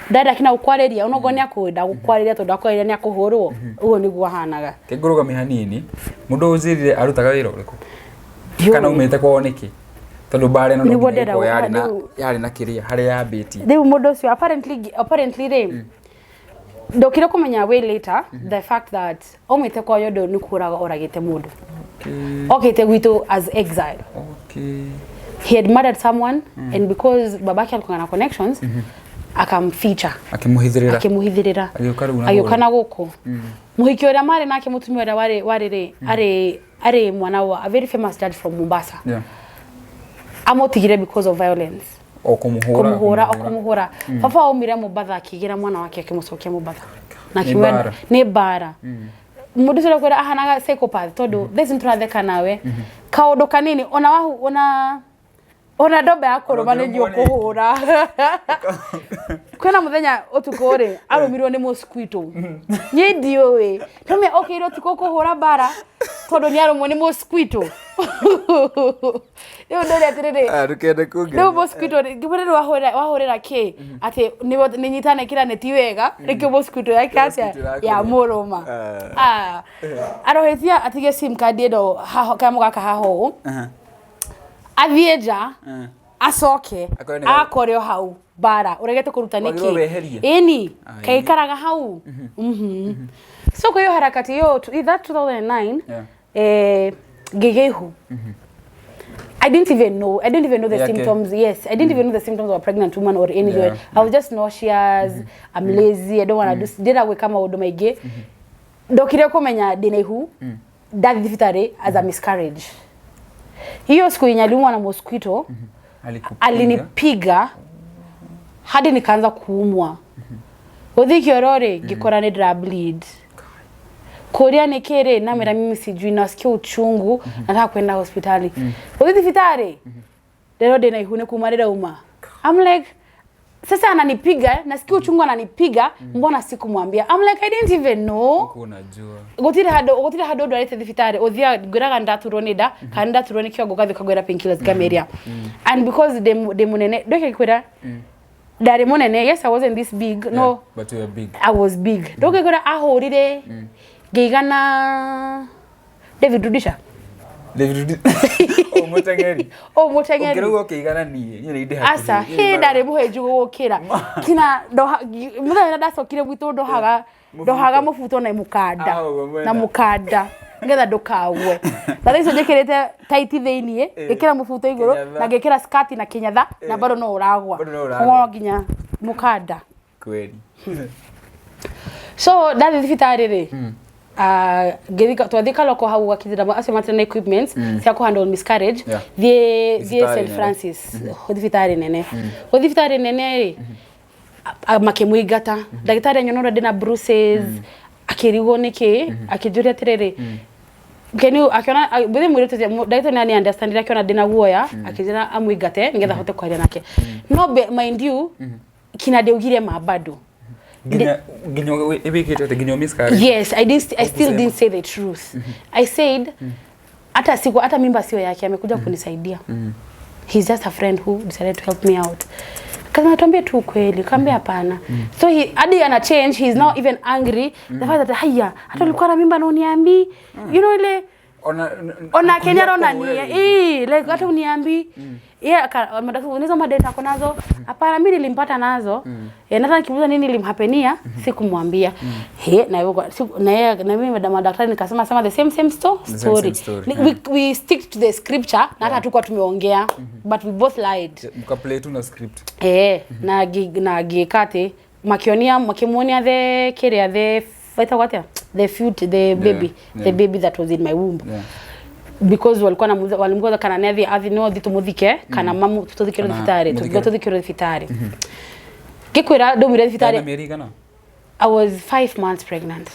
ndenda kina gukwariria onogo ni akwenda gukwariria tondu akwariria ni akuhurwo uguo niguo ahanaga. Kĩngũrũgamia hanini, mũndũ ũnjĩrire arutaga wĩra ũrĩkũ kana umĩte kwao nĩkĩ, tondũ mbara ĩno no Nĩguo nginya ndĩrenda ĩkorwo yarĩ na rĩu. Yarĩ na kĩrĩa harĩa yambĩtie. Rĩu mũndũ ũcio apparently rĩ, ndokire kũmenya way later the fact that aumĩte kwao ũndũ nĩ kũraga oragĩte mũndũ, okĩte gwitũ as exile. He had murdered someone and because babake alikuwa na connections, akamficha. Akĩmũhithĩrĩra. Akĩmũhithĩrĩra. Agĩũka rĩu na Agĩũka gũkũ. Na gũkũ mũhiki ũrĩa marĩ nake, mũtumia ũrĩa warĩ rĩ, arĩ mwana wa a very famous judge from Mombasa. Amũtigire because of violence. O kũmũhũra. Kũmũhũra, o kũmũhũra. Baba aumire Mombatha akĩgĩra mwana wake, akĩmũcokia Mombatha na Nĩ akiuga mbara. Nĩ mbara. Mũndũ ũcio ũrakwĩra ahanaga psychopath, tondũ thaa ici nĩtũratheka nawe kaũndũ kanini, ona wahu ona ndombe ya kũrũma nĩ Ona ũngĩrũmwo nĩ- ũkũhũra. Kwĩna mũthenya ũtukũ rĩ, arũmirwo nĩ mosquito. Niĩ ndiũĩ tũme okĩire ũtukũ kũhũra mbara tondũ nĩ arũmwo nĩ mosquito. Rĩu ndũrĩ atĩrĩrĩ. Ah, ndũkende kũngeria. Rĩu mosquito rĩ, ngĩmwĩra rĩu wahũrĩra kĩ atĩ nĩ nyitane kĩra nĩ ti wega nĩkĩo mosquito yake atĩa Mosquito ĩrakũrũma. ya mũrũma. Ah. Ah, arohĩtia atige sim card ĩno haho kanyamũ gaka haha ũũ, athiĩ nja, acoke Akore nĩ akore o hau mbara ũregete kũruta Wagĩrĩirwo nĩkĩ. weherie. Ĩni. Ai. Kaikaraga hau. So kwa hiyo harakati hiyo that 2009, ngĩgĩa ihu. I didn't even know the Yake. symptoms. Yes, I didn't even know the symptoms of a pregnant woman or anything. I was just nauseous, I'm lazy, I don't want to do, ndĩra gwĩka maũndũ maingĩ. Ndokire kũmenya ndĩna ihu ndathiĩ thibitarĩ as a miscarriage. Hiyo siku yenye aliumwa na mosquito, Alikupiga. Alinipiga hadi nikaanza kuumwa. Gũthiĩ kĩoro rĩ, ngĩkora nĩ ndĩra bleed. Kũria nĩ kĩ rĩ, namwĩra mimi sijui, nasikia uchungu, nataka kwenda hospitali. Gũthiĩ thibitarĩ ndĩrwo ndĩna ihu nĩ kuma rĩrauma. I'm like, sasa ananipiga, nasikia uchungu, ananipiga, mbona sikumwambia? I'm like, I didn't even know. Huku unajua. Gũtirĩ handũ ndwarĩte thibitarĩ, ũthiaga ngwĩraga ndaturwo nĩ nda kana ndaturwo nĩ kĩongo, ũgathiĩ ũkagwĩra painkillers ngameria. And because ndĩ mũnene, ndoke kwĩra ndarĩ mũnene. Yes, I wasn't this big, no. Yeah, but you are big. I was big. Ndoke kwĩra ahũrire ngĩigana David Rudisha. David o mũteng'eri. O mũteng'eri. Ũngĩrauga ũkĩigana niĩ nĩ ndĩ hakuhĩ. Aca, hĩ, ndarĩ mũhĩnju gũgũkĩra kina ndoha. Mũthenya ũrĩa ndacokire gwitũ, ndohaga ndohaga mũbuto na mũkanda. Ah, ũguo mwena. Na mũkanda nĩgetha ndũkagwe. Na thaa icio njĩkĩrĩte taiti thĩiniĩ, ngĩkĩra mũbuto igũrũ Kĩnyatha. na ngĩkĩra skati na kĩnyatha, na bado no ũragwa. Bado no ũragwa. Koguo no nginya mũkanda. Kweli. So ndathiĩ thibitarĩ rĩ, ah, twathiĩ kaloko hau gakithira acio matirĩ na equipments cia kũhandle miscarriage. Thiĩ Thibitarĩ St nene. Francis, thibitarĩ nene. Gũthiĩ thibitarĩ nene rĩ, makĩmũingata. Ndagĩtarĩ anyona ũrĩa ndĩna bruises, akĩrigwo nĩkĩ, akĩnjũria atĩrĩrĩ, can you, akiona bũthĩ mwĩrĩ ũcio, ndagĩtarĩ nĩ understand, akiona ndĩna guoya, akĩnjĩra amũingate nĩgetha ahote kwaria nake. No mind you, kina ndĩaugire ma bado. Nginya wĩkĩte atĩ nginya miscarriage. Yes, I didn't, I still Hukusema. didn't say the truth. I said hata siku hata mimba sio yake, amekuja kunisaidia. He's just a friend who decided to help me out. Kama tuambie tu ukweli, kaambia hapana. So he hadi ana change, he's now even angry. The fact that haya, hata ulikuwa na mimba na uniambi. You know ile Ona ona Kenya rona ni Kũhũra. eh, like hata uniambi. Yeah, madaktari unizo madata ako nazo. Hapana, mimi nilimpata nazo. Eh, na hata nikimuuliza nini ilimhapenia, sikumwambia. He, na yeye na yeye na mimi madaktari nikasema sema the same same same story. Story, We stick to the scripture na hata hatukuwa tumeongea, but we both lied. Mkaplay tu na script. Eh, na gĩka makĩonia makĩmuonia the kĩrĩa, the wetagwo atĩa, the fruit, the baby, the baby that was in my womb, because walikuwa namuuliza, walimuuliza kana nĩ athi athi no thi tumuthike kana mamu tuthikirwo Kana thibitarĩ. mũthikĩrwo. Tuthikirwo thibitarĩ, ngĩkwĩra ndaumire Na thibitarĩ mĩeri igana? I was 5 months pregnant,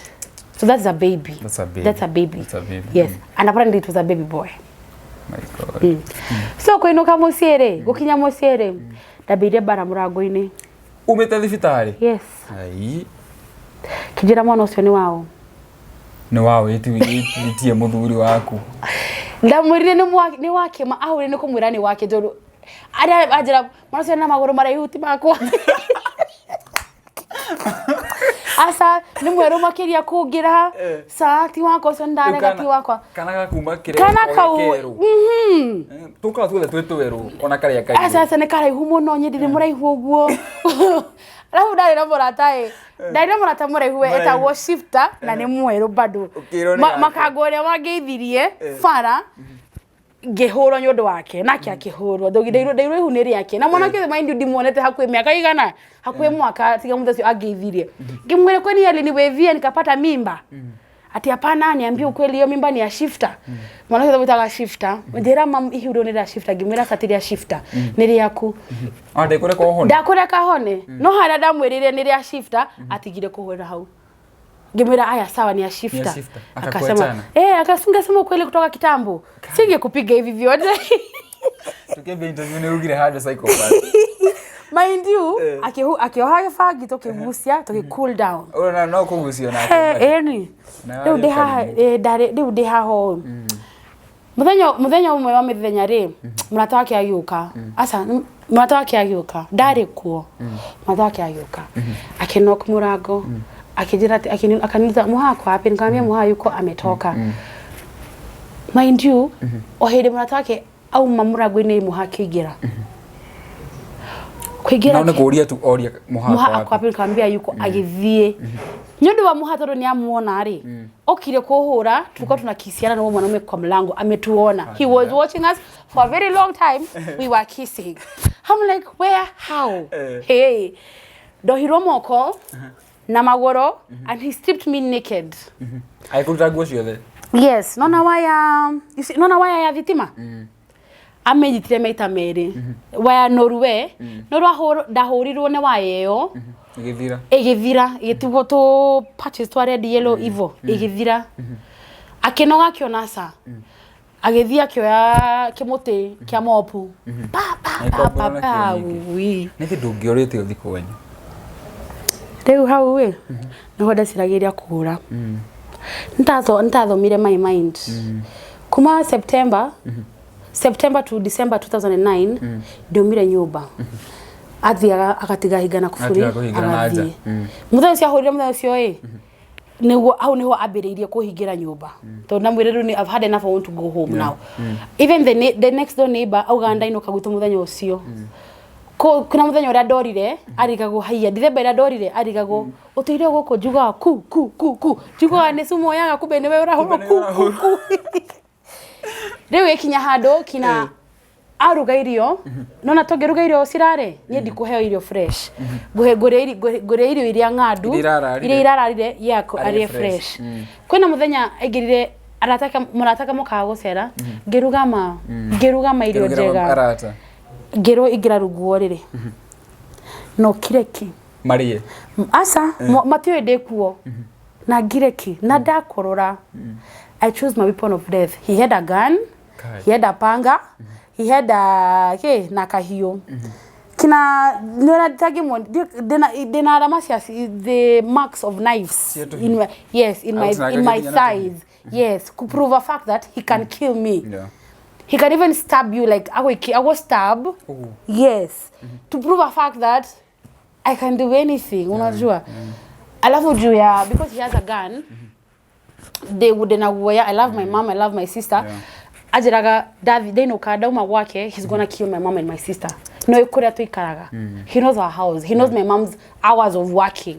so that's a baby. That's a baby. That's a baby. That's a baby. Yes, and apparently it was a baby boy. My God. So kũinũka mũciĩ rĩ, gũkinya mũciĩ rĩ, ndambĩire mbara mũrango-inĩ. Umĩte thibitarĩ? Yes. Ai. Kĩnjĩra mwana ũcio nĩ wao. Nĩ wao ĩtie mũthuri waku. Ndamwĩrire nĩ wake, ma ahũrire nĩ kũmwĩra nĩ wake tondũ Arĩa anjĩra mwana ũcio na magũrũ maraihu ti makwa. Aca nĩ mwerũ makĩria kũngĩra. Ca ti wakwa ũcio nĩndarega ti wakwa. Kana gakuma kĩrĩa Kana kau kerũ. Tũkaga tuothe twĩ twerũ ona karĩa kairũ. Aca aca nĩ karaihu mũno niĩ ndirĩ mũraihu ũguo. Arabu ndarĩ na mũrata ĩ. Ndarĩ na mũrata mũraihu we Mũraihu. etagwo Shifter na nĩ mwerũ bado. Ũkĩrwo nĩ gake. Makango ũrĩa wangeithirie bara ngĩhũrwo nĩ ũndũ wake nake akĩhũrwo ndeirwo ndeirwo ihu nĩ rĩake na mwanake ũyũ mind you ndimuonete hakuhĩ mĩaka igana hakuhĩ mwaka tiga mũthenya ũcio angeithirie. Ngĩmwĩra kwani aliniwevia nikapata mimba? Ati hapana, niambie ukweli, hiyo mimba ni ya Shifter. Mwanake ũcio wĩtaga Shifter. Njĩra mam ihu rĩu nĩ rĩa Shifter. Ngĩmwĩra aca ti rĩa Shifter, nĩ rĩaku. Ah, ndekũreka ũhone. Ndakũreka hone. No harĩa ndamwĩrire nĩ rĩa Shifter, atigire kũhũrĩra hau. Ngĩmwĩra aya sawa ni ya Shifter. Shifter. Akasema Akakuachana. akasingesema ukweli kutoka kitambo. Singekupiga hivi vyote. Tukĩambia interview nĩ ugire handũ psychopath. Mind you, akĩoha gĩbangi tũkĩgucia, tũgĩ cool down. Ona no kũgucio nake. Ĩni. Na Rĩu ndĩ warĩ haha karibu. ndarĩ rĩu ndĩ haha ũũ. Mũthenya mũthenya ũmwe wa mĩthenya rĩ, mũrata wake agĩũka. Aca, mũrata wake agĩũka. Ndarĩ kuo. Mũrata wake agĩũka. Akĩnock mũrango. Akĩnjĩra atĩ akaniuliza Muha ako wapi? Nikamwambia Muha yuko ametoka. Mind you, o hĩndĩ mũrata wake auma mũrango-inĩ Muha akĩingĩra. Kũingĩra No nĩ kũũria tu oria Muha mũhaka ako wapi. wapi? Nikamwambia yuko agĩthiĩ. Nĩ ũndũ wa Muha tondũ nĩ amuona rĩ, okire kũhũra tulikuwa tunakisiana na huyo mwanaume kwa mlango ametuona. He was watching us for a very long time. We were kissing. I'm like, where, how? Hey. Ndohirwo moko na magũrũ and he stripped me naked. Agĩkũruta nguo ciothe. Yes, nona waya, you see, nona waya ya thitima. Amenyitire maita merĩ. Waya noru we, noru ndahũrirwo nĩ waya ĩyo. Ĩgĩthira. Ĩgĩthira, ĩgĩtigwo tũ patches twa red yellow ivo, ĩgĩthira. Akĩnoga akĩona ca. Agĩthiĩ akĩoya kĩmũtĩ kĩa mopu. Pa pa pa pa Agĩkombora pa. nakĩo nyingĩ. Ui. Nĩkĩ ndũngĩorĩte ũthiĩ kwanyu? Rĩu hau ĩ, nĩho ndeciragĩria kũra. Nĩtathomire my mind. Kuma September to December 2009 ndiumire nyũmba. Athiaga agatiga hinga na kuburi Agatiga kũhingĩra na nja. agathiĩ. Mũthenya ũcio ahũrire mũthenya ũcio ĩ, nĩguo hau nĩho ambĩrĩirie kũhingĩra nyũmba. Tondũ ndamwĩrire rĩu I've had enough, I want to go home now. Even the next door neighbor augaga ndainũka gwitũ mũthenya ũcio. Kuna mũthenya ũrĩa ndorire arigagwo haiya Dithemba ĩrĩa ndorire arigagwo ũtũire gũkũ njugaga ku ku ku ku njugaga nĩ cumu oyaga kumbe nĩwe ũrahũrwo ku ku ku. Rĩu ĩkinya handũ kina aruga irio nona tũngĩruga irio cirare niĩ ndikũheo irio fresh ngũhe ngũrĩa irio iria ng'andu Iria irararire. iria irararire ye Arĩe arĩe fresh. fresh. Kwĩna mũthenya aingĩrire arata ake mũrata ake mokaga gũcera ngĩruga ngĩruga ma irio Ngĩrugĩra njega arata. ngĩrwo ingĩra runguo rĩrĩ no kireki Marĩe. aca matiũĩ ndĩ kuo na ngireki na ndakorora. I chose my weapon of death. He had a gun. Kai. He had a panga. He had a ke na kahiũ kina nĩũra tangĩmwo ndĩna alama cia the marks of knives Cia tũhiũ. in my, yes, in my, Agũtinangagia in my nginya na tũhiũ. thighs, yes, to prove a fact that he can kill me. Yeah. He can even stab you like I will stab. Ũguo. Yes. To prove a fact that I can do anything, unajua. Alafu juu ya because he has a gun, they would na guoya. I love my mom, I love my sister. Yeah. Anjĩraga ndathi ndainũka ndauma gwake, he's gonna kill my mom and my sister. No kũrĩa tũikaraga. He knows our house. He knows my mom's hours of working.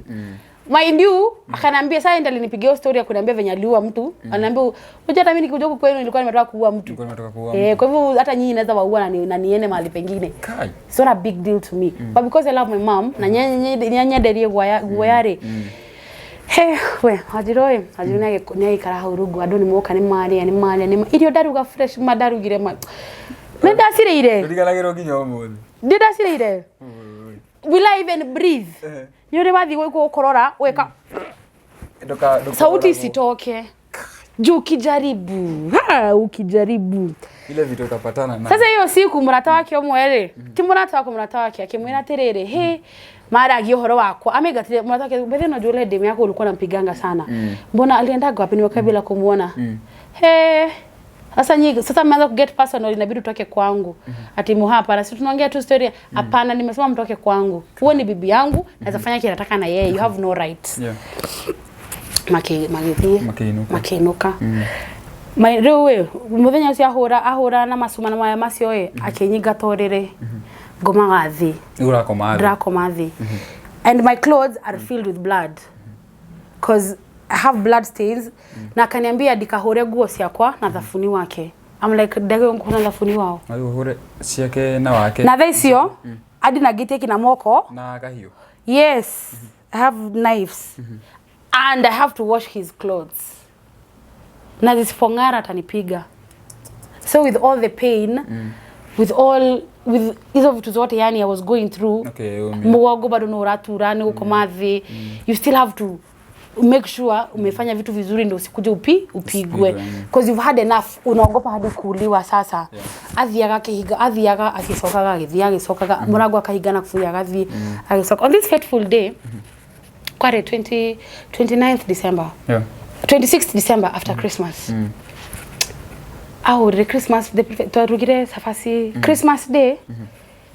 Mind you, akaniambia sasa ndiye alinipigia hiyo story ya kuniambia venye aliua mtu. Ananiambia, "Unajua hata mimi nikikuja huku kwenu nilikuwa nimetoka kuua mtu." Nilikuwa nimetoka kuua Kwa hivyo hata nyinyi naweza waua na niende mahali pengine. Kai. It's not a big deal to me. But because I love my mom na nyenyenderie guoya rĩ. He, we, Wanjirũ ĩ, Wanjirũ nĩ agĩikara hau rungu, andũ nĩ moka nĩ marĩa, nĩ marĩa, nĩ irio ndaruga fresh ma ndarugire ma. Nĩ ndacirĩire. Ndũriganagĩrwo nginya ũmũthĩ. Ndĩ ndacirĩire. Will I even breathe? Nĩ ũrĩ wathiĩ gũkorora, ũgeka sauti isitoke. Juu ukijaribu, ha, ukijaribu. Ile vitu utapatana na. Sasa hiyo siku mũrata wake ũmwe rĩ, ti mũrata wakwa, mũrata wake akĩmwĩra atĩrĩrĩ, he maragia ũhoro wakwa amĩngatire mũrata wake bethe no jule demu yako ulikuwa unampiganga sana, mbona aliendaga wapi? Nimekaa bila kumuona. He, Sasa nyinyi sasa mmeanza ku get personal, inabidi utoke kwangu. Ati muha, hapana, si tunaongea tu story. Hapana, nimesema mtoke kwangu. Huo ni bibi yangu, naweza fanya kile nataka na yeye. You have no right. Maki magithie. Makĩinũka. Makiinuka. Ma riu we muthenya ucio ahura ahura na macuma na maya macio ĩ, akĩnyingata ũrĩrĩ, ngomaga thĩ. Nĩ ũrakoma thĩ. Ndĩrakoma thĩ and my clothes are filled with blood cause I have blood stains, na akaniambia ndikahure nguo ciakwa na thabuni wake. I'm like, ndege nguo na thabuni wao? Na rĩu ũhũre ciake na wake. Na thaa icio adi na ngĩtie na moko. Na kahiũ. Yes, I have knives and I have to wash his clothes, na zisipong'ara atanipiga. So with all the pain, with all with hizo vitu zote, yani I was going through, Okay, mugongo bado nĩ ũratura nĩ gũkoma thĩ, you still have to make sure umefanya vitu vizuri ndio usikuje upigwe, Usipigwe, mm. because you've had enough, unaogopa hadi kuuliwa sasa. Athiaga akihinga, athiaga agicokaga, agĩthiĩ agĩcokaga, mũrango akahinga na kuburi, agathiĩ agĩcoka. On this fateful day, kwarĩ 20 29th December, 26th December, after Christmas, ahũrire Christmas twarugire cabaci Christmas Day,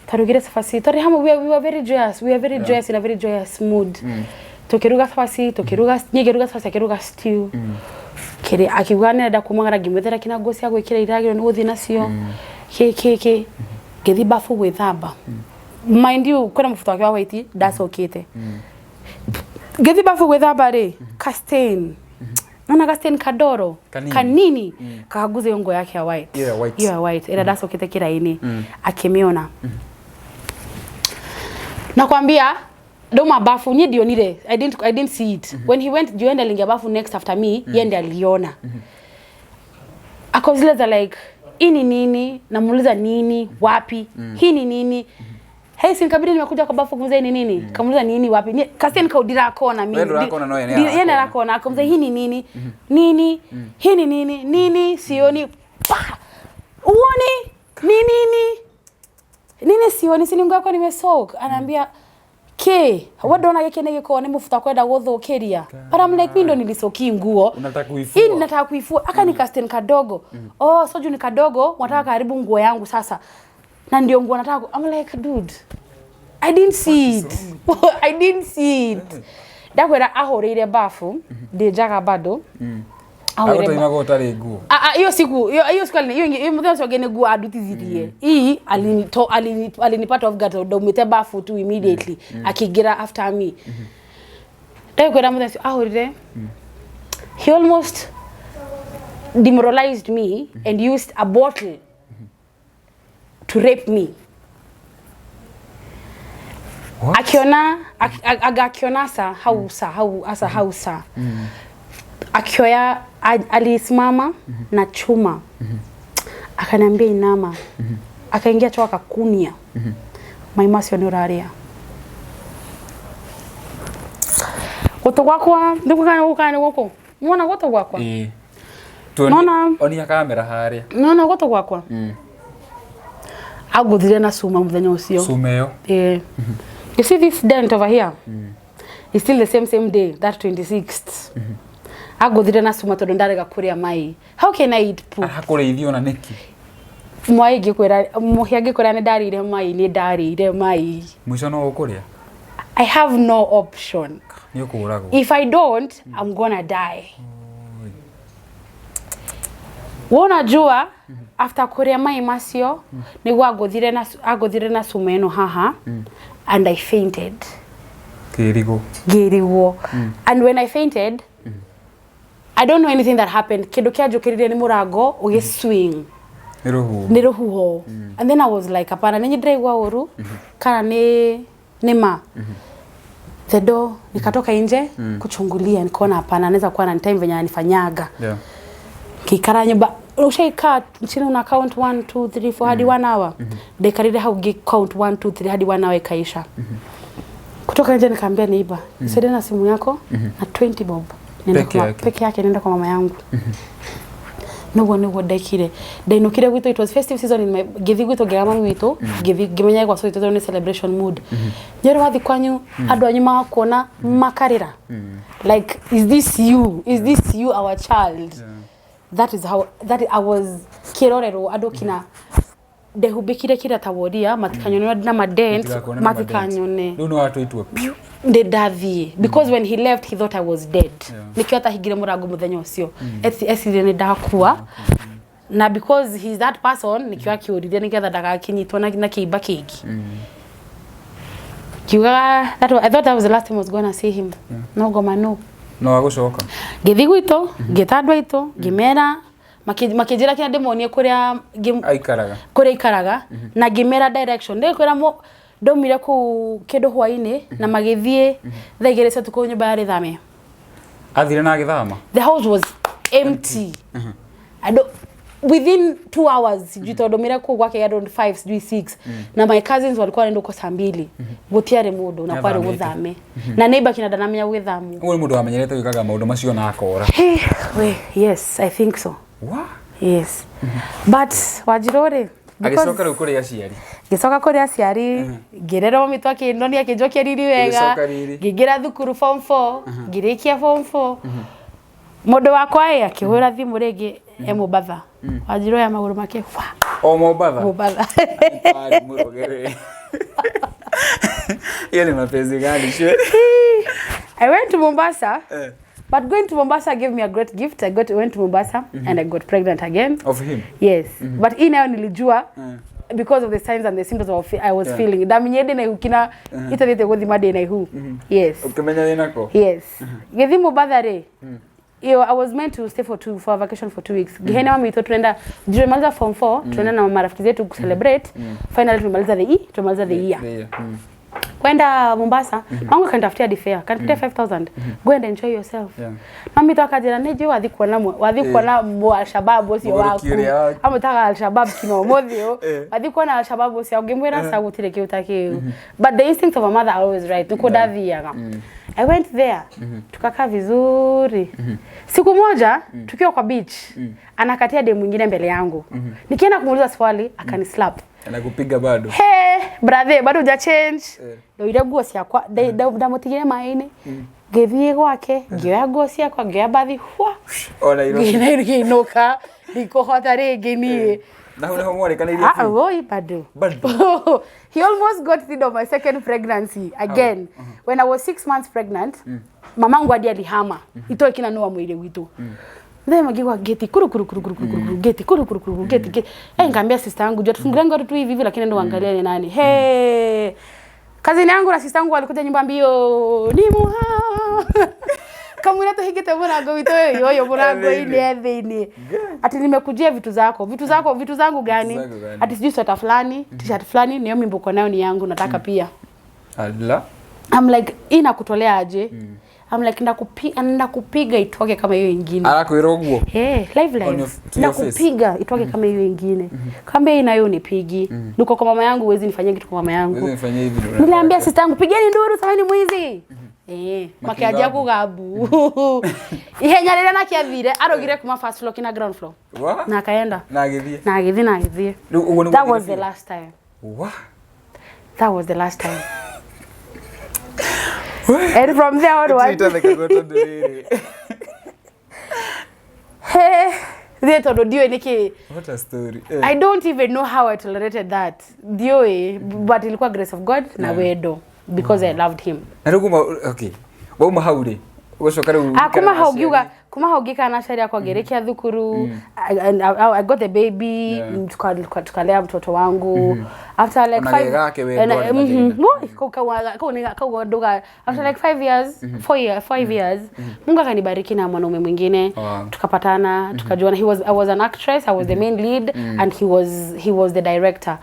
twarugire cabaci twarĩ hamwe. We were very joyous, we were very joyous, in a very joyous mood. Tukiruga cabaci, tukiruga, niĩ ngĩruga cabaci, akĩruga stew kĩrĩ, akiuga nĩarenda kumagara, ngĩmwethera kina nguo cia gwĩkĩra iragĩrwo nĩ gũthiĩ nacio kĩ kĩ kĩ. Ngĩthiĩ bafu gwĩthamba. Mind you, kwĩna mũbuto wake wa white ndacokete. Ngĩthiĩ bafu gwĩthamba rĩ, ka stain, naona ka stain kadoro. Kanini. Kanini kakaguza hiyo nguo yake ya white. Hiyo ya white. Hiyo ya white ila ndacokete kĩraini, akĩmĩona. Nakwambia ndoma bafu niĩ ndionire. I didn't see it when he went. Juenda aliingia bafu next after me, yeye ndiye aliona. Ako zile za like, hii ni nini? Namuuliza, nini wapi? Hii ni nini? Hey, si nikabidi nimekuja kwa bafu kumuuliza hii ni nini. Kamuuliza nini wapi? Kasi nikaudira kona mimi. Wewe ndo urakona, no yeye Yeye ndiye arakona. arakona. Akamuuliza hii ni nini, nini, hii ni nini, nini sioni. Pa! Uoni ni nini, nini sioni? Si ni nguo yako nimesoak? Anaambia ke wandona gĩkĩ nĩ gĩkoragwo nĩ mũbuta kwenda gũthũkĩria, but I'm like, mimi ndo nilisoki nguo. Unataka kuifua. Hii nataka kuifua. Aka ni kastain kadogo. Oh, so juu ni kadogo unataka karibu nguo yangu sasa, na ndio nguo nataka I'm like, dude, I didn't see it, I didn't see it. Ndakwĩra ahũrĩire bafu ndĩ njaga bado. Ahũrĩire Agũtũimaga ũtarĩ nguo. Ah, ah, hiyo siku hiyo siku hiyo mũthenya ũcio ũngĩ nĩguo andutithirie. Hii alinipata off guard ndaumĩte bafu tu, immediately akĩingĩra after me. Ndakwĩra mũthenya ũcio ahũrire, he almost demoralized me and used a bottle to rape me. What? Akiona aga akiona sa hau sa hau asa hau sa akioya, alisimama na chuma, akaniambia inama, akaingia choo, akakunia mai macio nĩ ũrarĩa gũtũ gwakwa nĩgũkana nĩ gũkũ mwona gũtũ gwakwa. Ĩĩ. Onia kamera harĩa. Nona gũtũ gwakwa agũthire na cuma mũthenya ũcio. Cuma ĩyo. Yeah. You see this dent over here? It's still the same same day, that 26th. Agũthire na cuma tondũ ndarega kũrĩa mai. How can I eat poop? Arakũrĩithio na nĩkĩ? Mwai ngĩkwĩra, mũhĩa ngĩkwĩra nĩ ndarĩire mai, nĩ ndarĩire mai. Mũico no ũkũrĩa. I have no option. Nĩ ũkũragwo. If I don't, I'm gonna die. Wewe unajua after kũrĩa mai macio nĩguo agũthire na cuma ĩno haha and I fainted. Kĩrigũ. Ngĩrigwo. And when I fainted, I don't know anything that happened. Kĩndũ kĩanjũkĩrire nĩ mũrango ũgĩ swing. Nĩ rũhuho. Nĩ rũhuho. And then I was like, hapana, nĩ ndĩraigua ũru kana nĩ ma the door. Nikatoka nje kuchungulia, nikaona hapana, anaweza kuwa na time venye ananifanyaga. Kikara nyumba, ushaikaa chini una count 1 2 3 4 hadi 1 hour. Ndaikarire hau ngĩ count 1 2 3 hadi 1 hour ikaisha. Kutoka nje nikaambia neighbor, nisaidie na simu yako na 20 bob. Nenda Peke kwa, yake. Peke yake, nenda kwa mama yangu. Niguo niguo ndekire, ndainukire gwitũ. It was festive season in my, ngĩthiĩ gwitũ, ngĩra mami witũ, ngĩthiĩ ngĩmenya gwa cũĩ tondũ nĩ celebration mood. Nyeri wathiĩ kwanyu, andũ anyu magakuona makarĩra like, is this you, is this you, our child? That is how that I was kĩrorerwo andũ kina ndehumbĩkire kĩrĩa ta woria matikanyone na madent. Matigakone na madent. Matikanyone. Rĩu nĩ watua itua piũ. Ndĩ ndathiĩ, because when he left he thought I was dead. Nĩkĩo atahingire mũrango mũthenya ũcio. Ecirie nĩ ndakua, na because he's that person, nĩkĩo akĩũrire nĩgetha ndagakĩnyitwo na kĩimba kĩngĩ kiugaga that I thought that was the last time I was gonna see him. No ngoma no. No agũcoka. Ngĩthiĩ gwitũ, ngĩta andũ aitũ, ngĩmera, makĩnjĩra kĩrĩa ndĩmonie kũrĩa Aikaraga. Kũrĩa ikaraga, na ngĩmera direction ndĩkwĩra mo ndaumire kũu kĩndũ hwainĩ na magĩthiĩ thaa 2 cia ũtukũ, nyũmba yarĩ thame. Athire na agĩthama. The house was empty. I don't, within 2 hours, sijui tondũ ndaumire kũu gwake around 5, sijui 6, na my cousins walikuwa wanaenda huko saa 2, gũtiarĩ mũndũ na kwarĩ Nĩathamĩte. gũthame na neighbor kina ndanamenya gwĩthamwo. Ũguo nĩ mũndũ wamenyerete gwĩkaga maũndũ macio na akora. Hey, we, yes, I think so. Wa? Yes, but Wanjirũ rĩ, Agĩcoka rĩu kũrĩ aciari. Ngĩcoka kũrĩ aciari, ngĩrerwo, mami akĩndonia, akĩnjokia riri wega. Ũgĩcoka riri. Ngĩingĩra thukuru form 4, ngĩrĩkia form 4. Mũndũ wakwa ĩ akĩhũra thimũ rĩngĩ e Mombatha. Wanjirũ ya magũrũ make wa. O Mombatha. Mombatha. Ari mũrogere. Hiyo ni mapenzi gani shwe? I went to Mombasa. Eh. But going to Mombasa gave me a great gift. I got went to Mombasa and I got pregnant again. Of him. Yes. But hii nayo nilijua because of the signs and the symptoms of I was feeling. Ndamenyire ndĩ na ihu kina itathiĩte gũthima ndĩ na ihu. Yes. Ũkĩmenya wĩnako. Yes. Gĩthiĩ Mombasa rĩ, iyo I was meant to stay for a vacation for 2 weeks. Gihena mami witũ tunaenda, tulimaliza form 4, tunaenda na marafiki zetu kucelebrate. Finally tumemaliza the year. The year. Kwenda Mombasa, mangu akanitafutia hadi fare, akanitafutia 5000. "Go and enjoy yourself." Mami tu akajira nĩ njũĩ wathi kuona mu Alshabab ũcio Mũgũrũki waku. ũrĩa waku. Amũtaga Alshabab kina ũmũthĩ ũyũ. Wathi kuona Alshabab ũcio, ngĩmwĩra sa gũtirĩ kĩu ta kĩu. But the instincts of a mother are always right. Nĩkuo ndathiaga. I went there. Tukakaa vizuri. Siku moja tukiwa kwa beach, anakatia demu mwingine mbele yangu. Nikienda kumuuliza swali, akanislap. Anakupiga bado. Hey, brother, bado huja change. Eh. Ndoire nguo ciakwa, ndamutigire maĩ-inĩ, ngĩthiĩ gwake, ngĩoya nguo ciakwa, ngĩoya bathi hwa. O Nairobi. Ngĩinũka, ndikũhota rĩngĩ niĩ. Na hau nĩho mwarĩkanĩirie Ah, biũ? oi, bado. Bado. He almost got rid of my second pregnancy again. When I was 6 months pregnant, mamangu hadi alihama itoe kina noa mwili witu. Then magigwa geti kuru kuru kuru kuru kuru kuru geti kuru kuru kuru geti geti. Eh, nikamwambia sister yangu, "Jua tufungulie ngoro tu hivi hivi, lakini ndo angalia ni nani." Hey. Cousin yangu na sister yangu walikuja nyumba mbio. Ni muha. Kamwira tuhingite mũrango witũ ũyũ mũrango-inĩ e thĩinĩ. Ati nimekujia vitu zako. Vitu zako, vitu zangu gani? Zangu gani? Ati sijui sweta fulani, t-shirt fulani, niyo mimba uko nayo ni yangu, nataka pia. Ala. I'm like, hii nakutolea aje? I'm like, ndakupiga, ndakupiga itoke kama hiyo ingine. Arakwĩra ũguo. Hey, live On live. to your face. Ndakupiga itoke kama hiyo ingine. Kamba hii nayo unipigi. Niko kwa mama yangu, huwezi nifanyia kitu kwa mama yangu. Huwezi nifanyia hivi ndio. Niliambia sister yangu, "Pigeni nduru, samani mwizi." Eh, makianjia kugabu. Ihenya rĩrĩa nakiathire, arũgire kuma first floor kina ground floor. Wa? Na akaenda. Na agĩthiĩ. Na agĩthiĩ na agĩthiĩ. Rĩu ũguo nĩguo That was the agĩthiĩ? last time. Wa? That was the last time. And from there onwards, Itathekagwo tondũ rĩrĩ. hey, thiĩ tondũ ndiũĩ nĩkĩ. What a story. Eh. I don't even know how I tolerated that. Ndiũĩ, but ilikuwa grace of God na wendo because I loved him. Na rĩu kuma okay. Wauma hau rĩ, ũgũcoka rĩu Ah, kuma ũikare na hau aciari. ngiuga kuma hau ngĩikara na aciari akwa, ngĩrĩkia thukuru, and I got the baby. Tukalea mtoto wangu after like Ona five gake wendo arĩ na thĩna. Woi, kau nduga after like 5 years, 4 year, 5 years, Mungu akanibariki na mwanaume mwingine. Tukapatana, tukajuana. He was I was an actress, I was the main lead and he was the director.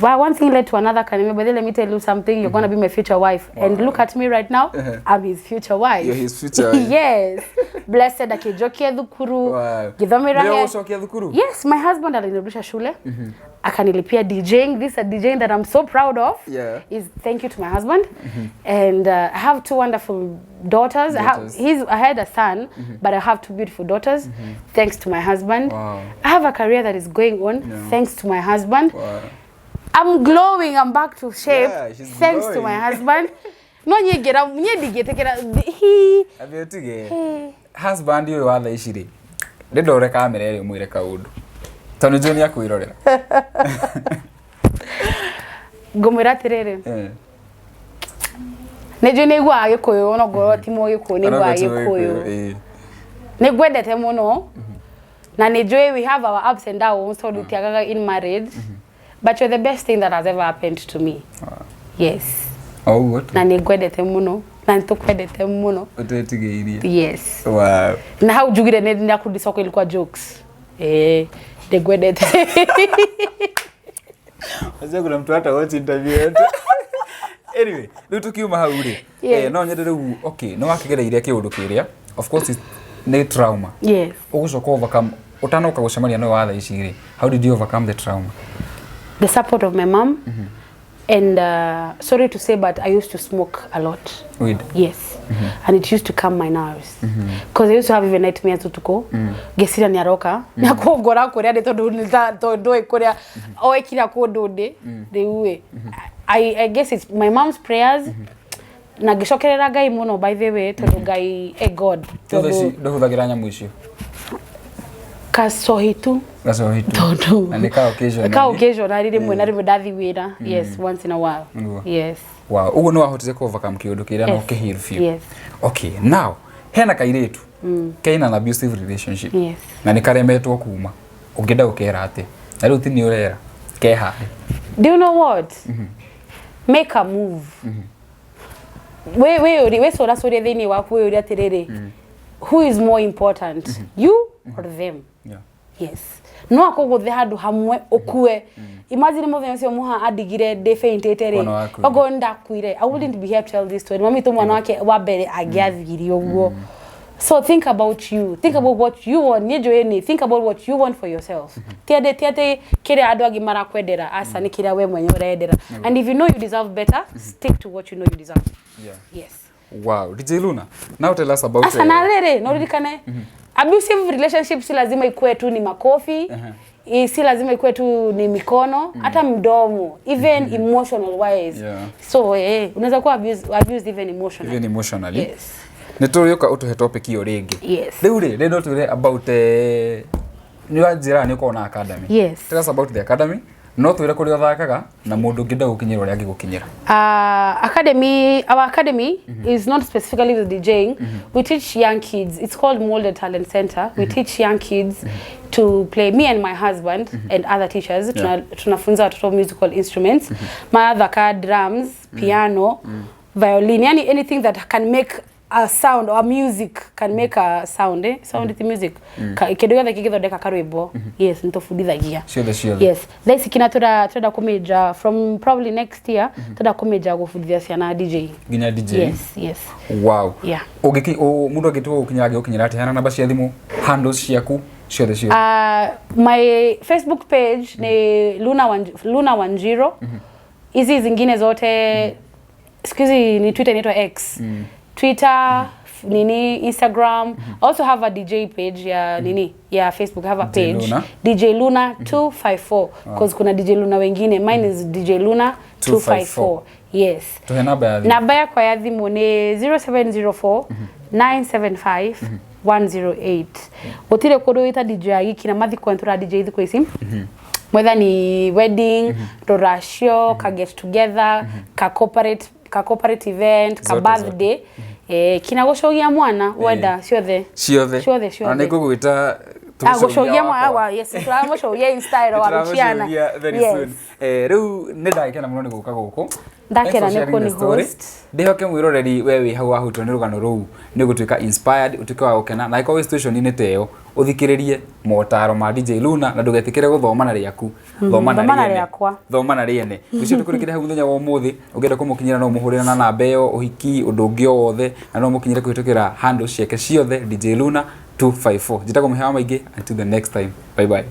But one thing led to another. Akaniambia, "But then let me tell you something, you're gonna be my future wife." And look at me right now, I'm his future wife. You're his future wife. Yes, blessed. Akijokia thukuru, ngithomera. Nĩwe ũgũcokia thukuru? Yes, my husband alinirudisha shule, akanilipia DJing. This a DJing that I'm so proud of is thank you to my husband. And I have two wonderful daughters. I, have, Daughters. I had a son, but I have two beautiful daughters thanks to my husband. I have a career that is going on thanks to my husband. I'm glowing, I'm back to shape Yeah, she's thanks to my glowing. husband. No nyingĩra niĩ ndingĩtĩkĩra he Ambia ũtige. Husband ũyũ wa thaa ici rĩ, Ndĩndore kamera ĩrĩa ũmwĩre kaũndũ. Tondũ nĩnjũĩ nĩ akwĩrorera. Ngũmwĩra atĩrĩrĩ, Eh. nĩ njũĩ nĩ aiguaga Gĩkũyũ, ona ngorwo ti Mũgĩkũyũ nĩ aiguaga Gĩkũyũ. Nĩ ngwendete mũno na nĩ njũĩ we have our ups and downs tondũ tiagaga in marriage, but you're the best thing that has ever happened to me. Yes. O ũguo tu. Na nĩ ngwendete mũno na nĩ tũkwendete mũno. Ũtetigĩirie. Yes. Wow. Na hau njugire nĩ ndakurudi soko ilikuwa jokes. Eh, nĩ ngwendete. Unajua kuna mtu hata watch interview yetu. Anyway, rĩu tukiuma hau rĩ, Yes. no nyende rĩu, okay, nĩ wakĩgereire kĩũndũ kĩrĩa. Of course nĩ trauma. Yes. Ũgũcoka overcome ũtanoka gũcemania nawe wa thaa ici rĩ, how did you overcome the trauma? The support of my mom. And sorry to say, but I used to smoke a lot. Weed. Yes. And it used to calm my nerves. Because I used to have even nightmares utuko. Ngeciria nĩ aroka. Nĩ akũngora kũrĩa ndĩ tondũ nĩ ta- tondũ ndoĩ kũrĩa oĩ kila kũndũ ndĩ. Rĩu ĩ. I guess it's my mom's prayers. Na ngĩcokerera Ngai mũno, by the way, tondũ Ngai, eh, God. Thaa ici Tondũ ndũhũthagĩra nyamũ icio? Kacohi tu. Gacohi tu. Tondũ Na nĩ ka occasionally. Ka occasionally, rĩmwe na rĩmwe ndathi wĩra. Yes, once in a while. Nĩguo. Yes. Wow, ũguo nĩ wahotire kũ overcome kĩũndũ kĩrĩa na Yes. ũkĩheal biũ. Yes. Okay, now hena kairĩtu kena an abusive relationship Yes. na nĩ karemetwo kuma, ũngĩenda gũkera atĩa? Na rĩu ti nĩ ũrera keha. Do you know what? Make a move. We we uri we cora curia thĩinĩ waku wĩ ũria atĩrĩrĩ, who is more important, you or them? Yeah. Yes. No akũgũthe handũ hamwe ũkue. Imagine mũthenya ũcio mũha andigire ndĩ faintĩte rĩ. Mwana waku. Okorwo nĩ ndakuire, I wouldn't be here to tell this story. Mami tu mwana wake wa mbere angĩathire ũguo. So think about you. Think about what you want. Niĩ njũĩ nĩ think about what you want for yourself. Ti atĩ ti atĩ kĩrĩa andũ angĩ marakwendera, aca, nĩ kĩrĩa we mwenyewe ũrendera. And if you know you deserve better, stick to what you know you deserve. Yeah. Yes. Wow, DJ Luna, now tell us about Asa na rĩrĩ, no ririkane abusive relationship si lazima ikuwe tu ni makofi, si lazima ikuwe tu ni mikono, hata mdomo, even emotional wise. Yeah. So unaweza kuwa abused even emotionally. Even emotionally. Yes. Nĩ tũrĩũka ũtũhe topic ĩyo rĩngĩ. Yes. Rĩu rĩ, rĩ no twĩre about nĩ wanjĩra nĩ ũkoragwo na academy. Yes. Tell us about the academy. No twĩre kũrĩa ũthakaga na mũndũ ũngĩenda gũkinyĩra ũrĩa angĩgũkinyĩra. Academy, our academy is not specifically with DJing. We teach young kids. It's called Molded Talent Center. We teach young kids to play. Me and my husband and other teachers, tunafunza watoto musical instruments, mathaka drums, piano, violin, yani anything that can make a sound or music, can make a sound, eh? Sound mm. Music. Kĩndũ gĩothe kĩngĩthondeka karwĩmbo, yes, nĩtũbundithagia. Ciothe ciothe. Yes, thaa ici kina turenda kũmĩnja from probably next year, turenda kũmĩnja gũbundithia ciana DJ. Nginya DJ. Yes. Wow. Yeah. Ũngĩki mũndũ angĩtua gũkinyĩra angĩgũkinyĩra atĩa? Heana namba cia thimũ, handles ciaku ciothe ciothe. My Facebook page ni Luna Wanjiro. Hizi zingine zote siku hizi ni Twitter, inaitwa X. Twitter, nini, Instagram. I also have a DJ page ya nini ya Facebook. I have a DJ page. Luna. DJ Luna 254, because kuna DJ Luna wengine. Mine is DJ Luna 254. Yes. Tũhe namba ya thimũ. Namba yakwa ya thimũ nĩ 0704 975 108. Gũtirĩ kũndũ wĩta DJ Agiki na mathiko nĩ tũra DJ thikũ ici, whether ni wedding, rũracio, ka get together, ka corporate event, ka Zote, birthday, kina gũcogia mwana wenda, ciothe. Ciothe. Ciothe, Na ciothe. nĩ ngũgwĩta. Ah, gũcogia mwana wa, yes, tũramũcogia in style wa Luciana. Tũramũcogia very Yes. soon. Rĩu nĩ ndagĩkena mũno nĩ gũka gũkũ. Ndakena Thanks for nĩ sharing the kũni story. host. Ndĩhoke mwĩroreri we wĩ hau wahutwo nĩ rũgano rũu nĩ ũgũtuĩka inspired, ũtuĩke wa gũkena, na angĩkorwo wĩ situation-inĩ ta ĩyo ũthikĩrĩrie motaro ma DJ Luna na ndũgetĩkĩre gũthoma na rĩaku, thoma na Thoma na rĩene. rĩakwa. Thoma na rĩene. Ũcio tũkũrĩkĩre hau mũthenya wa ũmũthĩ. Ũngĩenda kũmũkinyĩra no ũmũhũrĩre na namba ĩyo, ũhiki, ũndũ ũngĩ o wothe, na no ũmũkinyĩre kũhĩtũkĩra handle ciake ciothe, DJ Luna 254. Njĩtagwo Mũhĩa wa Maingĩ, until the next time, bye bye.